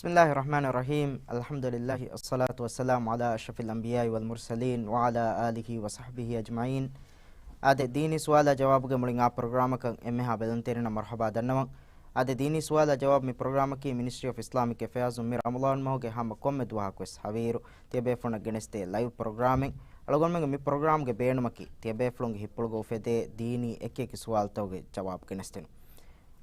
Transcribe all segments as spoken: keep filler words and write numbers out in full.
بسم الله الرحمن الرحيم. الحمد لله، الصلاة والسلام على أشرف الأنبياء والمرسلين وعلى آله وصحبه أجمعين. އާދެ، ދީނީ ސުވާލާ ޖަވާބުގެ މުޅިން އާ ޕްރޮގްރާމަކަށް އެންމެހާ ބެލުންތެރިންނަށް މަރުޙަބާ ދަންނަވަން. އާދެ، ދީނީ ސުވާލާ ޖަވާބު މި ޕްރޮގްރާމަކީ މިނިސްޓްރީ އޮފް އިސްލާމިކް އެފެއާޒުން މި ރަމަޟާން މަހުގެ ހަމަ ކޮންމެ ދުވަހަކުވެސް ހަވީރު ތިޔަބޭފުޅުންނަށް ގެނެސްދޭ ލައިވް ޕްރޮގްރާމެއް. އަޅުގަނޑުމެންގެ މި ޕްރޮގްރާމްގެ ބޭނުމަކީ ތިޔަބޭފުޅުންގެ ހިތްޕުޅުގަ އުފެދޭ ދީނީ އެކިއެކި ސުވާލުތަކުގެ ޖަވާބު ގެނެސްދިނުން.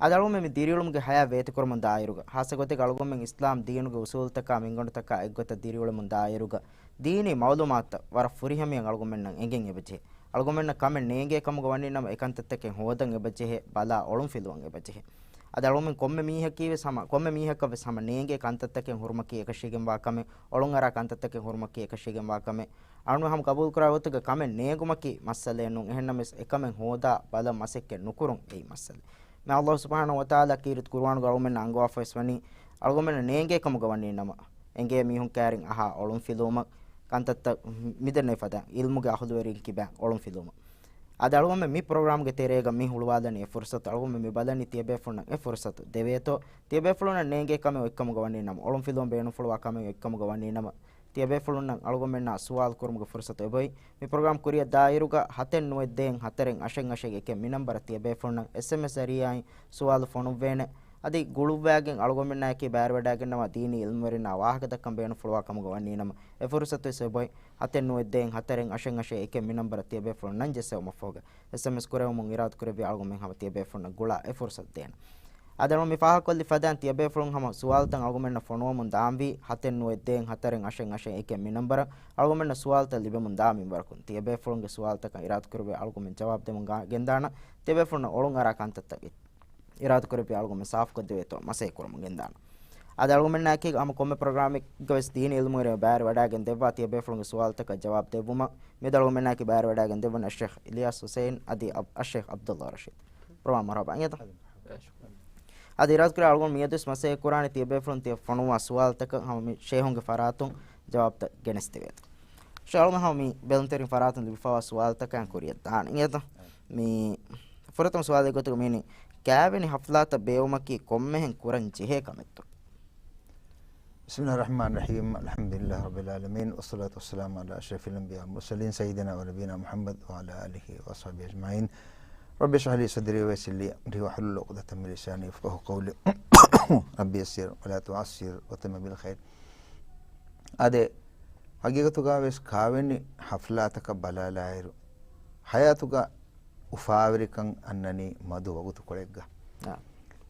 އަދި އަޅުގަނޑުމެން މި ދިރިއުޅުމުގެ ހަޔާތް ވޭތުކުރަމުން ދާއިރުގަ، ޚާއްޞަ ގޮތެއްގަ އަޅުގަނޑުމެން އިސްލާމް ދީނުގެ އުސޫލުތަކާ މިންގަނޑުތަކާ އެއްގޮތަށް ދިރިއުޅެމުން ދާއިރުގަ، ދީނީ މައުލޫމާތުތައް ވަރަށް ފުރިހަމަޔަށް އަޅުގަނޑުމެންނަށް އެނގެން އެބަޖެހޭ. އަޅުގަނޑުމެންނަށް ކަމެއް ނޭނގޭ ކަމުގަ ވަނީ ނަމަ، އެ ކަންތައްތަކެއް ހޯދަން އެބަޖެހޭ، ބަލާ އޮޅުންފިލުވަން އެބަޖެހޭ. އަދި އަޅުގަނޑުމެން ކޮންމެ މީހަކީވެސް ހަމަ، ކޮންމެ މީހަކަށްވެސް ހަމަ ނޭނގޭ ކަންތައްތަކެއް ހުރުމަކީ އެކަށީގެންވާ ކަމެއް، އޮޅުންއަރާ ކަންތައްތަކެއް ހުރުމަކީ އެކަށީގެންވާ ކަމެއް. އަޅުގަނޑު ހަމަ ގަބޫލުކުރާ ގޮތުގަ ކަމެއް ނޭނގުމަކީ މައްސަލައެއް ނޫން. އެހެންނަމަވެސް އެކަމެއް ހޯދާ ބަލަން މަސައްކަތް ނުކުރުން އެއީ މައްސަލަ. މި ﷲ ސުބްޙާނަހޫ ވަތަޢާލާ ކީރިތި ޤުރުއާނުގަ އަޅުގަނޑުމެންނަށް އަންގަވާފަވެސް ވަނީ، އަޅުގަނޑުމެންނަށް ނޭނގޭ ކަމުގަ ވަނީ ނަމަ، އެނގޭ މީހުން ކައިރިން އަހާ އޮޅުން ފިލުވުމަށް، ކަންތައްތައް މިދެންނެވި ފަދައިން ޢިލްމުގެ އަހުލުވެރިން ކިބައިން އޮޅުން ފިލުވުމަށް. އަދި އަޅުގަނޑުމެން މި ޕްރޮގްރާމްގެ ތެރޭގަ މި ހުޅުވާލަނީ އެ ފުރުޞަތު. އަޅުގަނޑުމެން މި ބަލަނީ ތިޔަބޭފުޅުންނަށް އެ ފުރުޞަތު ދެވޭތޯ، ތިޔަބޭފުޅުންނަށް ނޭނގޭ ކަމެއް އޮތްކަމުގަ ވަނީ ނަމަ، އޮޅުން ފިލުވަން ބޭނުންފުޅުވާ ކަމެއް އޮތްކަމުގަ ވަނީ ނަމަ، ތިޔަބޭފުޅުންނަށް އަޅުގަނޑުމެންނާ ސުވާލު ކުރުމުގެ ފުރުޞަތު އެބައޮތް. މި ޕްރޮގްރާމް ކުރިއަށް ދާއިރުގަ ހަތެއް ނުވައެއް ދޭއް ހަތަރެއް އަށެއް އަށެއް އެކެއް މި ނަންބަރަށް ތިޔަބޭފުޅުންނަށް އެސްއެމްއެސް ޒަރީޢާއިން ސުވާލު ފޮނުއްވޭނެ. އަދި ގުޅުއްވައިގެން އަޅުގަނޑުމެންނާއެކީ ބައިވެރިވެވަޑައިގަންނަވާ ދީނީ ޢިލްމުވެރިންނާ ވާހަކަ ދައްކަން ބޭނުންފުޅުވާ ކަމުގަ ވަނީ ނަމަ، އެ ފުރުޞަތުވެސް އެބައޮތް. ހަތެއް ނުވައެއް ދޭއް ހަތަރެއް އަށެއް އަށެއް އެކެއް މި ނަންބަރަށް ތިޔަބޭފުޅުންނަށް ޖެއްސެވުމަށްފަހުގަ އެސްއެމްއެސް ކުރެވެމުން އިރާދަކުރެއްވި އަޅުގަނޑުމެން ހަމަ ތިޔަބޭފުޅުންނަށް ގުޅާ އެ ފުރުޞަތު ދޭނަން. އަދި އަޅުގަނޑު މި ފާހަގަކޮށްލި ފަދައިން ތިޔަބޭފުޅުން ހަމަ ސުވާލުތައް އަޅުގަނޑުމެންނަށް ފޮނުވަމުން ދާންވީ، ހަތެއް ނުވައެއް ދޭއް ހަތަރެއް އަށެއް އަށެއް އެކެއް މި ނަންބަރަށް އަޅުގަނޑުމެންނަށް ސުވާލުތައް ލިބެމުން ދާ މިންވަރަކުން ތިޔަބޭފުޅުންގެ ސުވާލުތަކަށް އިރާދަކުރެއްވި އަޅުގަނޑުމެން ޖަވާބު ދެމުން ގާ-، ގެންދާނަން. ތިޔަބޭފުޅުންނަށް އޮޅުން އަރާ ކަންތައްތައް އިރާދަކުރެއްވި އަޅުގަނޑުމެން ސާފުކޮށްދެވޭތޯ މަސައްކަތް ކުރަމުން ގެންދާނަން. އަދި އަޅުގަނޑުމެންނާއެކީ ހަމަ ކޮންމެ ޕްރޮގްރާމެއްގަވެސް ދީނީ ޢިލްމުވެރިން ބައިވެރިވަޑައިގެން ދެއްވާ ތިޔަބޭފުޅުންގެ ސުވާލުތަކަށް ޖަވާބު ދެއްވުމަށް މިއަދު އަޅުގަނޑުމެންނާއެކީ ބައިވެރިވަޑައިގެން ދެއްވަނީ އައްޝޭޚް އިލްޔާސް ޙުސައިން އަދި އަ-، އައްޝޭޚް ޢަބްދުﷲ ރަޝީދު. ޕްރޮގްރާމް މަރުޙަބާ އިނގޭތަ؟ އަދި އިރާދަކުރާ އަޅުގަނޑު މިއަދުވެސް މަސައްކަތް ކުރާނީ ތިޔަބޭފުޅުން ތިޔަ ފޮނުވާ ސުވާލުތަކަށް ހަމަ މި ޝޭހުންގެ ފަރާތުން ޖަވާބުތައް ގެނެސްދެވޭތޯ. ޝޭހު އަޅުގަނޑު ހަމަ މި ބެލުންތެރިން ފަރާތުން ލިބިފައިވާ ސުވާލުތަކަށް ކުރިއަށް ދާނެ އިނގޭތަ؟ މި ފުރަތަމަ ސުވާލެއް ގޮތުގަ މިއިނީ، ކާވެނި ޙަފްލާތައް ބޭއްވުމަކީ ކޮންމެހެން ކުރަން ޖެހޭ ކަމެއްތޯ؟ بسم الله الرحمن الرحيم. الحمد لله رب العالمين. والصلاة والسلام على أشرف الأنبياء والمرسلين سيدنا ونبينا محمد وعلى آله وصحبه أجمعين. رب اشرح لي صدري ويسر لي أمري واحلل عقدة من لساني يفقهوا قولي. رب يسر ولا تعسر وتمم بالخير. އާދެ، ހަގީގަތުގަވެސް ކާވެނި ޙަފްލާތަކަށް ބަލާލާއިރު، ޙަޔާތުގަ އުފާވެރިކަން އަންނަނީ މަދު ވަގުތުކޮޅެއްގަ. އާ.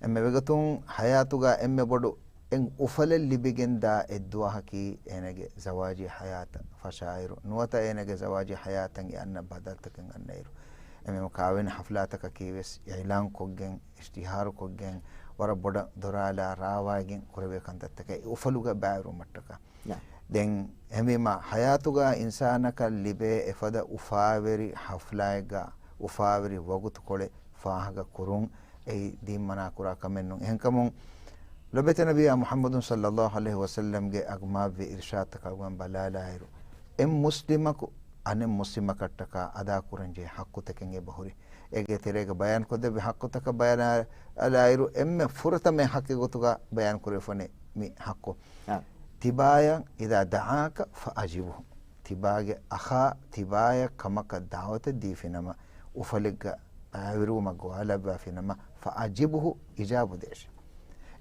އެންމެ ވެގަތުން ޙަޔާތުގަ އެންމެ ބޮޑު އެއް އުފަލެއް ލިބިގެންދާ އެއްދުވަހަކީ އޭނަގެ ޒަވާޖީ ޙަޔާތަށް ފަށާއިރު، ނުވަތަ އޭނަގެ ޒަވާޖީ ޙަޔާތަށް އެ އަންނަ ބަދަލުތަކެއް އަންނައިރު. އެމެ ކާވެނި ޙަފްލާތަކަކީވެސް އިޢުލާންކޮށްގެން، އިޝްތިހާރުކޮށްގެން، ވަރަށް ބޮޑަށް ދޮރާލާ ރާވާގެން ކުރެވޭ ކަންތައްތަކެއް އުފަލުގަ ބައިވެރިވުމަށްޓަކާ. ދެން އެހެންވީމަ، ޙަޔާތުގަ އިންސާނަކަށް ލިބޭ އެފަދަ އުފާވެރި ޙަފްލާއެއްގަ އުފާވެރި ވަގުތުކޮޅެއް ފާހަގަކުރުން އެއީ ދީން މަނާކުރާ ކަމެއް ނޫން. އެހެންކަމުން، ލޮބެތި ނަބިއްޔާ މުޙައްމަދު ޞައްލައްލާހު ޢަލައިހި ވަސައްލަމްގެ އަގުމާތްވި އިރުޝާދުތަކަށް ބަލާލާއިރު، އެއް މުސްލިމަކު އަނެއް މުސްލިމަކަށްޓަކާ އަދާކުރަންޖެހޭ ޙައްޤުތަކެއް އެބަހުރި. އޭގެ ތެރޭގަ ބަޔާންކޮށްދެއްވި ޙައްޤުތަކަށް ބަޔާނާލާއިރު، އެންމެ ފުރަތަމަ ޙައްޤެއް ގޮތުގަ ބަޔާންކުރެވިފަނެ މި ޙައްޤު. އާ. ތިބާޔަން إذا دعاك فأجبه. ތިބާގެ އަޚާ ތިބާޔަށް ކަމަކަށް ދަޢުވަތެއް ދީފިނަމަ، އުފަލެއްގަ ބައިވެރިވުމަށް ގޮވާލައްވާފިނަމަ، فأجبه، އިޖާބު ދޭށޭ.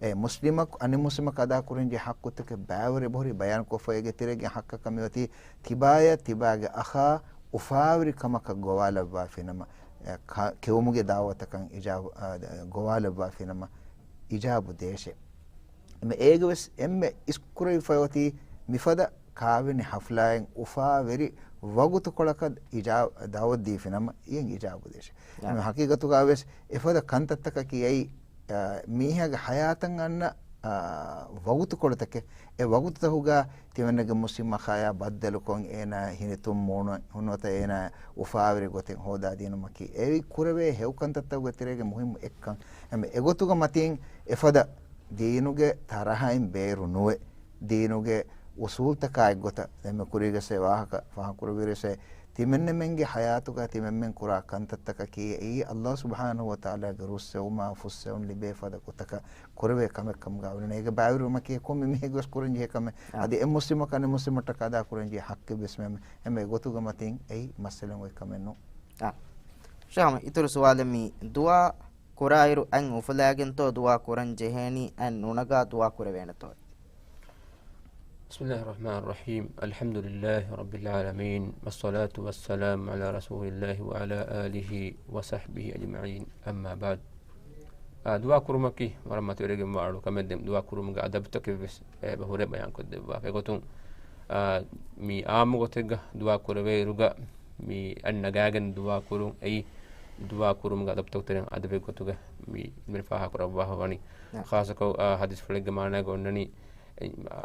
އެ މުސްލިމަކު އަނެއް މުސްލިމަކަށް އަދާކުރަންޖެހޭ ޙައްޤުތަކެއް ބައިވެރި އެބަހުރި ބަޔާންކޮށްފަ އޭގެ ތެރޭގެ ޙައްޤަކަށް މިއޮތީ ތިބާޔަށް ތިބާގެ އަޚާ އުފާވެރި ކަމަކަށް ގޮވާލައްވާފިނަމަ، އެ، ކަ-، ކެއުމުގެ ދަޢުވަތަކަށް އިޖާ-، އާ، ގޮވާލައްވާފިނަމަ އިޖާބު ދޭށޭ. އެމެ އޭގެވެސް އެންމެ އިސްކުރެވިފައި އޮތީ މިފަދަ ކާވެނި ޙަފްލާއެއް އުފާވެރި ވަގުތުކޮޅަކަށް އިޖާ-، ދަޢުވަތު ދީފިނަމަ އިއެން އިޖާބު ދޭށޭ. އާ. އެމެ ޙަޤީޤަތުގަވެސް އެފަދަ ކަންތައްތަކަކީ އެއީ، އާ، މީހާގެ ޙަޔާތަށް އަންނަ، އާ، ވަގުތުކޮޅުތަކެއް. އެ ވަގުތުތަކުގަ ތިމަންނަގެ މުސްލިމް އަޚާޔާ ބައްދަލުކޮށް އޭނާ ހިނިތުން މޫނު ނުވަތަ އޭނާ އުފާވެރި ގޮތެއް ހޯދާދިނުމަކީ އެއީ ކުރެވޭ ހެޔޮ ކަންތައްތަކުގެ ތެރޭގެ މުހިއްމު އެއްކަން. އެމެ އެގޮތުގަ މަތީން އެފަދަ ދީނުގެ ތަރަހައިން ބޭރު ނުވެ، ދީނުގެ އުސޫލްތަކާ އެއްގޮތަށް ދެންމެ ކުރީގަސް ވާހަކަ ފާހަގަކުރެއްވިއިރުސް ތިމަންނަމެންގެ ޙަޔާތުގަ ތިމަންމެން ކުރާ ކަންތައްތަކަކީ އެއީ ﷲ ސުބްޙާނަހޫ ވަތަޢާލާގެ ރުއްސެވުމާ ފުއްސެވުން ލިބޭ ފަދަ ގޮތަކަށް ކުރެވޭ ކަމެއް ކަމުގަ އުޅެނީ. އޭގެ ބައިވެރިވުމަކީ ކޮންމެ މީހެއްގެވެސް ކުރަންޖެހޭ ކަމެއް. އާ. އަދި އެއް މުސްލިމަކަށް އަނެއް މުސްލިމަށްޓަކާ އަދާކުރަންޖެހޭ ޙައްޤެއްވެސް މެ އެންމެ ގޮތުގެ މަތިން އެއީ މައްސަލައެއް އޮތް ކަމެއް ނޫން. އާ. ޝޭޚް އަޙްމަދު، އިތުރު ސުވާލެއް މި ދުޢާ ކުރާއިރު އަތް އުފުލާގެންތޯ ދުޢާ ކުރަން ޖެހޭނީ، އަތް ނުނަގާ ދުޢާ ކުރެވޭނެތޯ؟ بسم الله الرحمن الرحيم. الحمد لله رب العالمين، والصلاة والسلام على رسول الله وعلى آله وصحبه أجمعين، أما بعد. އާ، ދުޢާ ކުރުމަކީ ވަރަށް މަތިވެރިގެންވާ އަޅު ކަމެއް. ދެން ދުޢާ ކުރުމުގެ އަދަބުތަކެއްވެސް އެބަ ހުރެ ބަޔާންކޮށްދެއްވާފަ. އެގޮތުން، އާ، މި އާއްމު ގޮތެއްގަ ދުޢާ ކުރެވޭއިރުގަ މި އަތް ނަގާގެން ދުޢާ ކުރުން އެއީ ދުޢާ ކުރުމުގެ އަދަބުތަކުގެ ތެރެއިން އަދަބެއް ގޮތުގަ މި އިންމެން ފާހަގަކުރައްވާފަ ވަނީ. ނަ. ޚާއްޞަކޮށް، އާ، ޙަދީޘްފުޅެއްގެ މާނައިގަ އޮންނަނީ،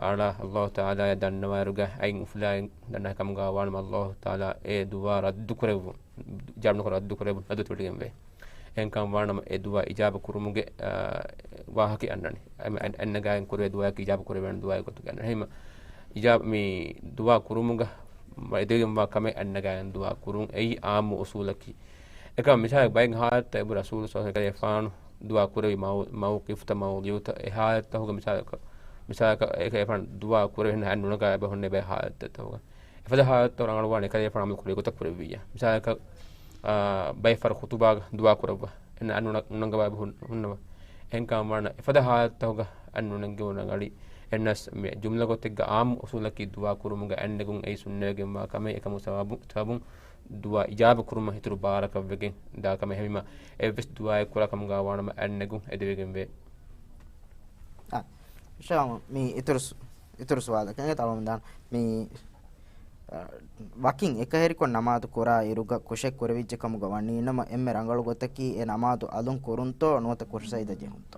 އާ، ﷲ ތަޢާލާއަށް ދަންނަވާއިރުގަ އަތް އުފުލާ ދަންނަ ކަމުގަ ވާނަމަ، ﷲ ތަޢާލާ އެ ދުޢާ ރައްދު ކުރެއްވުން، އިޖާބަ ނުކުރެއްވުން، ރައްދު ކުރެއްވުން ލަދުވެތި ވޮޑިގެންވޭ. އެހެންކަމަށް ވާނަމަ އެ ދުޢާ އިޖާބަ ކުރުމުގެ، އާ، ވާހަކަ އަންނަނީ. އަތް، އަތް، އަތް ނަގާގެން ކުރެވޭ ދުޢާއަކީ އިޖާބަ ކުރެވޭނެ ދުޢާއެއް ގޮތުގަ. އެހެންމަ އިޖާ-، މި ދުޢާ ކުރުމުގަ އެދެވިގެންވާ ކަމެއް އަތް ނަގާގެން ދުޢާ ކުރުން އެއީ އާއްމު އުޞޫލަކީ. އެކަމަ މިސާލަކަށް ބައެއް ޙާލަތްތައް އެބަ ރަސޫލު ޞައްލަﷲު ޢަލައިހި ވަސައްލަމަ ދުޢާ ކުރެވި މައު-، މައުޤިފުތައް މައުޟިޢުތައް އެ ޙާލަތްތަކުގަ މިސާލަކަށް، މިސާލަކަށް އެކަލޭގެފާނު ދުޢާ ކުރެވި އަތް ނުނަގާ އެބަ ހުންނެވި ބައެއް ޙާލަތްތައްތަކުގަ. އެފަދަ ޙާލަތްތައް ރަނގަޅުވާނެ އެކަލޭގެފާނު ޢަމަލު ކުރި ގޮތަށް ކުރެއްވިއްޔާ. މިސާލަކަށް، އާ، ބައެއް ފަހަރު ޚުޠުބާގަ ދުޢާ ކުރައްވާ. އެން އަތް ނުނަ-، ނުނަންގަވާ އެބަ ހުން-، ހުންނަވާ. އެހެންކަމަށް ވާނަމަ އެފަދަ ޙާލަތްތަކުގަ އަތް ނުނަންގެވުނަށް އަޅީ. އެހެނަސް މި ޖުމްލަ ގޮތެއްގަ އާއްމު އުޞޫލަކީ ދުޢާ ކުރުމުގަ އަތް ނެގުން އެއީ ސުންނަވެގެންވާ ކަމެއް. އެކަމު ސަބަބު-، ސަބަބުން ދުޢާ އިޖާބަ ކުރުމަށް އިތުރު ބާރަކަށްވެގެން ދާ ކަމެއް. އެހެންވީމަ އެއްވެސް ދުޢާއެއް ކުރާ ކަމުގަ ވާނަމަ އަތް ނެގުން އެދެވިގެންވޭ. އާ، ޝޭޚް، މި އިތުރު ސު-، އިތުރު ސުވާލަކަށް އެނގޭ ތަޅުމަށް ދާން. މި، އާ، ވަކިން އެކަހެރިކޮށް ނަމާދު ކުރާ އިރުގަ ކުށެއް ކުރެވިއްޖެ ކަމުގަ ވަނީ ނަމަ، އެންމެ ރަނގަޅު ގޮތަކީ އެ ނަމާދު އަލުން ކުރުންތޯ ނުވަތަ ކުށް ސަޖިދަ ޖެހުންތޯ؟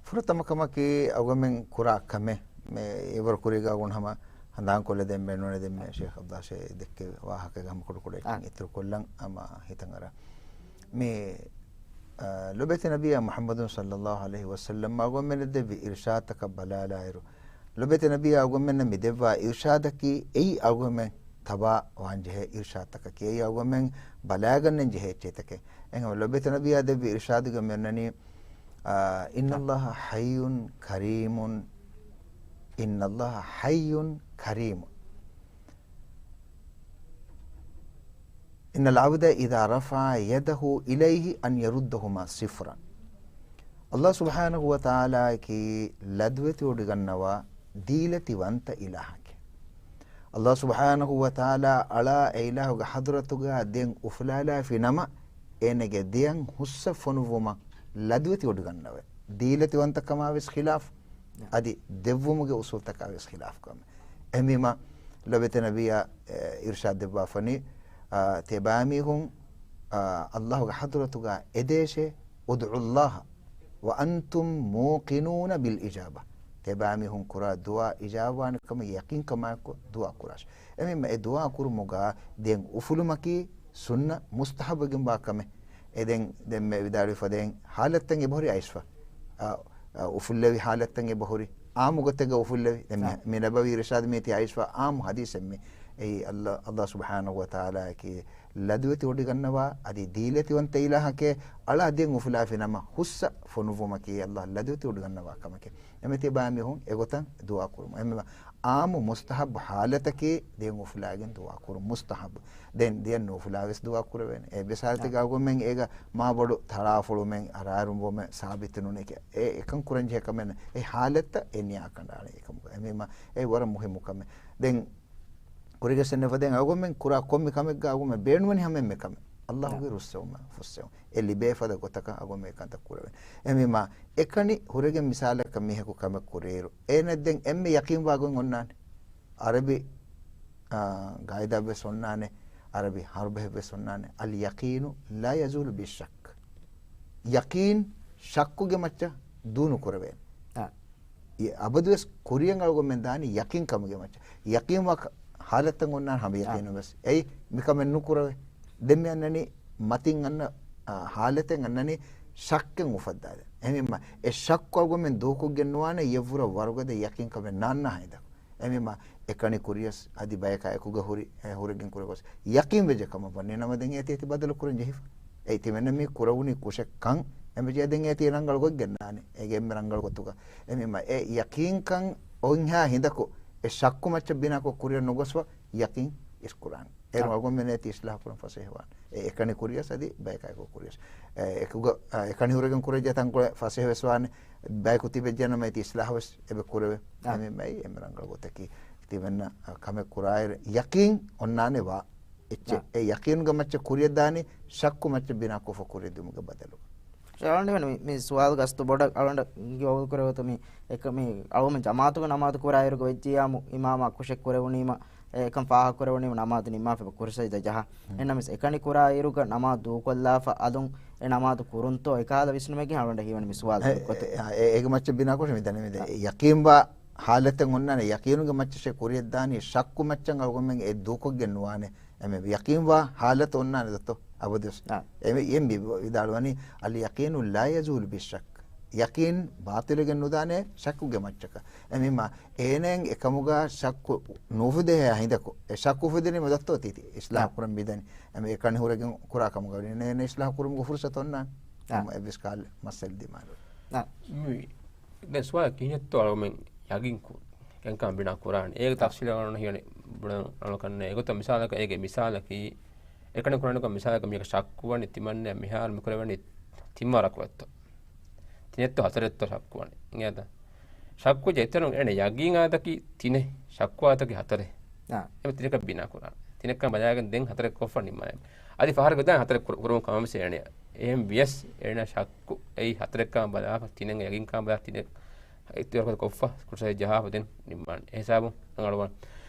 ފުރަތަމަ ކަމަކީ އަޅުގަނޑުމެން ކުރާ ކަމެއް މި އެވަރު ކުރީގަ އަޅުގަނޑު ހަމަ ހަނދާންކޮށްލަދޭން ބޭނުންވޭ. ދެން މި ޝޭޚް އަބްދާށޭ ދެއްކެވި ވާހަކައިގަ ހަމަ ކުޑަކުޑައެއް އާ. އިތުރުކޮށްލަން ހަމަ ހިތަށް އަރާ. މި، އާ، ލޮބުވެތި ނަބިއްޔާ މުޙައްމަދު ޞައްލައްލާހު ޢަލައިހި ވަސައްލަމް އަޅުގަނޑުމެންނަށް ދެއްވި އިރުޝާދުތަކަށް ބަލާލާއިރު، ލޮބުވެތި ނަބިއްޔާ އަޅުގަނޑުމެންނަށް މި ދެއްވާ އިރުޝާދަކީ އެއީ އަޅުގަނޑުމެން ތަބާވާން ޖެހޭ އިރުޝާދުތަކަކީ، އެއީ އަޅުގަނޑުމެން ބަލާގަންނަން ޖެހޭ އެއްޗެއްތަކެއް. އެހެންވެ، ލޮބުވެތި ނަބިއްޔާ ދެއްވި އިރުޝާދުގަ މި އޮންނަނީ، އާ، إن الله حي كريم، إن الله حي كريم. إن العبد إذا رفع يده إليه أن يردهما صفرا. ﷲ ސުބްޙާނަހޫ ވަތަޢާލާއަކީ ލަދުވެތިވޮޑިގަންނަވާ ދީލަތިވަންތަ އިލާހެކޭ. ﷲ ސުބްޙާނަހޫ ވަތަޢާލާ އަޅާ އެ އިލާހުގެ ޙަޟްރަތުގަ ދެން އުފުލާލާފި ނަމަ، އޭނަގެ ދެއަތް ހުއްސަ ފޮނުއްވުމަށް ލަދުވެތިވޮޑިގަންނަވައި. ދީލަތިވަންތަކަމާވެސް ޚިލާފު. އަދި ދެއްވުމުގެ އުޞޫލުތަކާވެސް ޚިލާފު ކަމެއް. އެހެންވީމަ، ލޮބުވެތި ނަބިއްޔާ، އެ، އިރުޝާދު ދެއްވާފަނީ، އާ، ތިޔަބައިމީހުން، އާ، ﷲގެ ޙަޟްރަތުގަ އެދޭށޭ، ادعوا الله وأنتم موقنون بالإجابة. ތިޔަބައިމީހުން ކުރާ ދުޢާ އިޖާބަވާނެ ކަމަށް ޔަޤީންކަމާއެކު ދުޢާ ކުރާށޭ. އެހެންވީމަ، އެ ދުޢާ ކުރުމުގަ ދެން އުފުލުމަކީ ސުންނަ މުސްތަޙައްބުވެގެންވާ ކަމެއް. އެ ދެން، ދެން މި ވިދާޅުވި ފަދައިން ޙާލަތްތައް އެބަހުރި އައިސްފަ. އާ، އާ، އުފުއްލެވި ޙާލަތްތައް އެބަހުރި. އާއްމު ގޮތެއްގަ އުފުއްލެވި. ދެން މި، އާ. މި ނަބަވީ އިރުޝާދު މީތި އައިސްފަ އާއްމު ޙަދީޘެއް މި. އެއީ ﷲ، ﷲ ސުބްޙާނަހޫ ވަތަޢާލާއަކީ ލަދުވެތި ވޮޑިގަންނަވާ، އަދި ދީލަތިވަންތަ އިލާހެކޭ، އަޅާ ދެން އުފުލާފި ނަމަ ހުއްސަ ފޮނުއްވުމަކީ ﷲ ލަދުވެތި ވޮޑިގަންނަވާ ކަމެކޭ. އެމެ ތިޔަބައިމީހުން އެގޮތަށް ދުޢާ ކުރުމު. އެމެ އާއްމު މުސްތަޙައްބު ޙާލަތަކީ ދެން އުފުލާގެން ދުޢާ ކުރުން މުސްތަޙައްބު. ދެން ދެން ނުއުފުލާވެސް ދުޢާ ކުރެވޭނެ. އެއްވެސް ޙާލަތެއްގަ އަޅުގަނޑުމެން އޭގަ މާބޮޑު ތަޅާފޮޅުމެއް އަރާރުންވުމެއް ސާބިތު ނޫނޭ ކިޔާ. އެ އެކަން ކުރަން ޖެހޭ ކަމެއް ނޫން. އެ ޙާލަތަށް އެ ނިޔާ ކަނޑައަޅަން އެކަމަކު. އެމީމަ އެ ވަރަށް މުހިއްމު ކަމެއް. ދެން ކުރިގެސް އެންނެ ފަދައިން އަޅުގަނޑުމެން ކުރާ ކޮންމެ ކަމެއްގަ އަޅުގަނޑުމެން ބޭނުންވަނީ ހަމަ އެންމެ ކަމެއް. ﷲގެ ރުއްސެވުމާ ފުއްސެވުން. އެ ލިބޭ ފަދަ ގޮތަކަށް އަޅުގަނޑުމެން އެކަންތައް ކުރެވޭނެ. އެމީމަ އެކަނި ހުރެގެން މިސާލަކަށް މީހަކު ކަމެއް ކުރިއިރު، އޭނަ ދެން އެންމެ ޔަޤީންވާ ގޮތް އޮންނާނެ. ޢަރަބި، އާ، ގައިދާވެސް އޮންނާނެ، ޢަރަބި ޙަރުބެއްވެސް އޮންނާނެ، اليقين لا يزول بالشك. ޔަޤީން ޝައްކުގެ މައްޗަށް ދޫނުކުރެވޭނެ. އާ. އެ އަބަދުވެސް ކުރިއަށް އަޅުގަނޑުމެން ދާނީ ޔަޤީން ކަމުގެ މައްޗަށް. ޔަޤީންވާ ކަ-، ޙާލަތެއް އޮންނާނެ ހަމަ އާ. ޔަޤީނު ވެސް. އެއީ މިކަމެއް ނުކުރެވޭ. ދެން މި އަންނަނީ މަތިން އަންނަ، އާ، ޙާލަތެއް އަންނަނީ ޝައްކެއް އުފައްދާލަން. އެހެންވީމަ އެ ޝައްކު އަޅުގަނޑުމެން ދޫކޮށްގެން ނުވާނެ އެއަށްވުރެ ވަރުގަދަ ޔަޤީން ކަމެއް ނާންނާ ހިނދަކު. އެމީމާ އެކަނި ކުރިޔަސް އަދި ބަޔަކާ އެކުގަ ހުރި، އެ ހުރެގެން ކުރެ ގޮސް ޔަޤީން ވެއްޖެ ކަމަށް ވަނީ ނަމަ ދެން އޭތި އޭތި ބަދަލު ކުރަން ޖެހިފަ. އެ ތިމެންނަ މި ކުރެވުނީ ކުށެއް ކަން އެމެޖެ ދެން އޭތި ރަނގަޅު ގޮތް ގެންނާނެ. އޭގެ އެންމެ ރަނގަޅު ގޮތުގަ. އެމީމާ އެ ޔަޤީންކަން އޮތްހާ ހިނދަކު އެ ޝައްކު މައްޗަށް ބިނާކޮށް ކުރިއަށް ނުގޮސްފަ ޔަޤީން އިސްކުރާނެ. އޭރު އަޅުގަނޑުމެން އޭތި އިސްލާހު ކުރަން ފަސޭހަވާނެ. އެ އެކަނި ކުރިޔަސް އަދި ބަޔަކާއެކު ކުރިޔަސް. އެ އެކުގަ، އެކަނި ހުރެގެން ކުރެއްޖެ ތަންކޮޅެއް ފަސޭހަވެސް ވާނެ. ބަޔަކު ތިބެއްޖެ ނަމަ އޭތި އިސްލާހުވެސް އެބަ ކުރެވޭ. އެމީމާ އެންމެ ރަނގަޅު ގޮތަކީ ތިމެންނަ ކަމެއް ކުރާއިރު ޔަޤީން އޮންނާނެ ވާ. އެއްޗެއް. އެ ޔަޤީނުގެ މައްޗަށް ކުރިއަށް ދާނީ ޝައްކު މައްޗަށް ބިނާކޮށްފަ ކުރިއަށް ދިއުމުގެ ބަދަލު. ޝާވަން މި، މި ސުވާލު ގަސްތު ބޮޑަށް އަޅުގަނޑަށް ގިވަގު ކުރެވޭތޯ މި އެކަ، މި އަޅުގަނޑު ޖަމާއަތުގެ ނަމާދު ކުރާއިރުގަ ވެއްޖިއްޔާމު އިމާމާ ކުށެއް ކުރެވުނީމަ، އެ، އެކަން ފާހަގަ ކުރެވުނީމަ ނަމާދު ނިންމާފަ ކުރި ސަޖިދަ ޖަހާ. އެހެންނަމަވެސް އެކަނި ކުރާއިރުގަ ނަމާދު ދޫކޮށްލާފަ އަލުން އެ ނަމާދު ކުރުންތޯ އެކަހަލަ ވިސްނުމެއްގެ އަޅުގަނޑަށް ހީވަނީ މި ސުވާލު އެ، ގޮތެއް. އެ، އެ، އޭގެ މައްޗަށް ބިނާކޮށް މި ދަނީ މި ދެ، އާ. ޔަޤީންވާ ހާލަތެއް އޮންނާނެ، ޔަޤީނުގެ މައްޗަށޭ ކުރިއަށް ދާނީ، ޝައްކު މައްޗަށް އަޅުގަނޑުމެން އެ ދޫކޮށްގެން ނުވާނެ. އެމެ ޔަޤީންވާ ހާލަތު އޮންނާނެ ދޯ އަބަދުވެސް. އާ. އެމެ، އެ މި ވިދާޅުވަނީ، އަލް ޔަޤީނު ލާ ޔަޒޫލު ބިއްޝައްކް. ޔަޤީން ބާޠިލުވެގެން ނުދާނެ ޝައްކުގެ މައްޗަކަށް. އެމީމާ އޭނައަށް އެކަމުގަ ޝައްކު ނުއުފުދޭހާ ހިނދަކު، އެ ޝައްކު އުފެދެނީމަ ދޯ ތި، ތި އިސްލާހު އާ. ކުރަން މިދަނީ. އެމެ އެކަނި ހުރެގެން ކުރާ ކަމުގަ ވަނީ ނޭނެ އިސްލާހު ކުރުމުގެ ފުރުޞަތު އޮންނާނެ. އާ. އެއްވެސް ކަހަލަ މައްސަލަ ދިމާލު. އާ. މި ދެން ސުވާލަކީ ކިހިނެއްތޯ އަޅުގަނޑުމެން ޔަގީން ކު، ކެންކަން ބިނާ ކުރާނެ. އޭގެ ތަފްސީލަށް އަޅުގަނޑު ހީވަނީ ބުނަން އަޅުކަންނޭ. އެގޮތަށް މިސާލަކަށް، އޭގެ މިސާލަކީ، އެކަނި ކުރާނެ ކަން މިސާލަކަށް މީހަކަށް ޝައްކުވަނީ ތިމަންނަ މިހާރު މި ކުރެވެނީ ތިން ވަރަކު އެއްތޯ. ތިނެއްތޯ ހަތަރެއްތޯ ޝައްކުވަނީ. އިނގޭތަ؟ ޝައްކު ޖެއްތަނު އޭނަ ޔަގީން އާދަކީ ތިނެއް، ޝައްކު އާދަކީ ހަތަރެއް. އާ. އެމެ ތިނެކަށް ބިނާ ކުރާނެ. ތިނެއްކަން ބަލާގެން ދެން ހަތަރެއް ކޮށްފަ ނިންމާނެ. އަދި ފަހަރަކު ދާން ހަތަރެއް ކުރު، ކުރުމުން ކަމަށް ވެސް އޭނަ. އެހެން ވިޔަސް އޭނަ ޝައްކު އެއީ ހަތަރެއްކަން ބަލާފަ ތިނެއް ޔަގީންކަން ބަލާ ތިނެއް އިތުރަކު ކޮށްފަ ކުރިއަށް ޖަހާފަ ދެން ނިންމާނެ. އެހިސާބުން ރަނގަޅުވާނެ.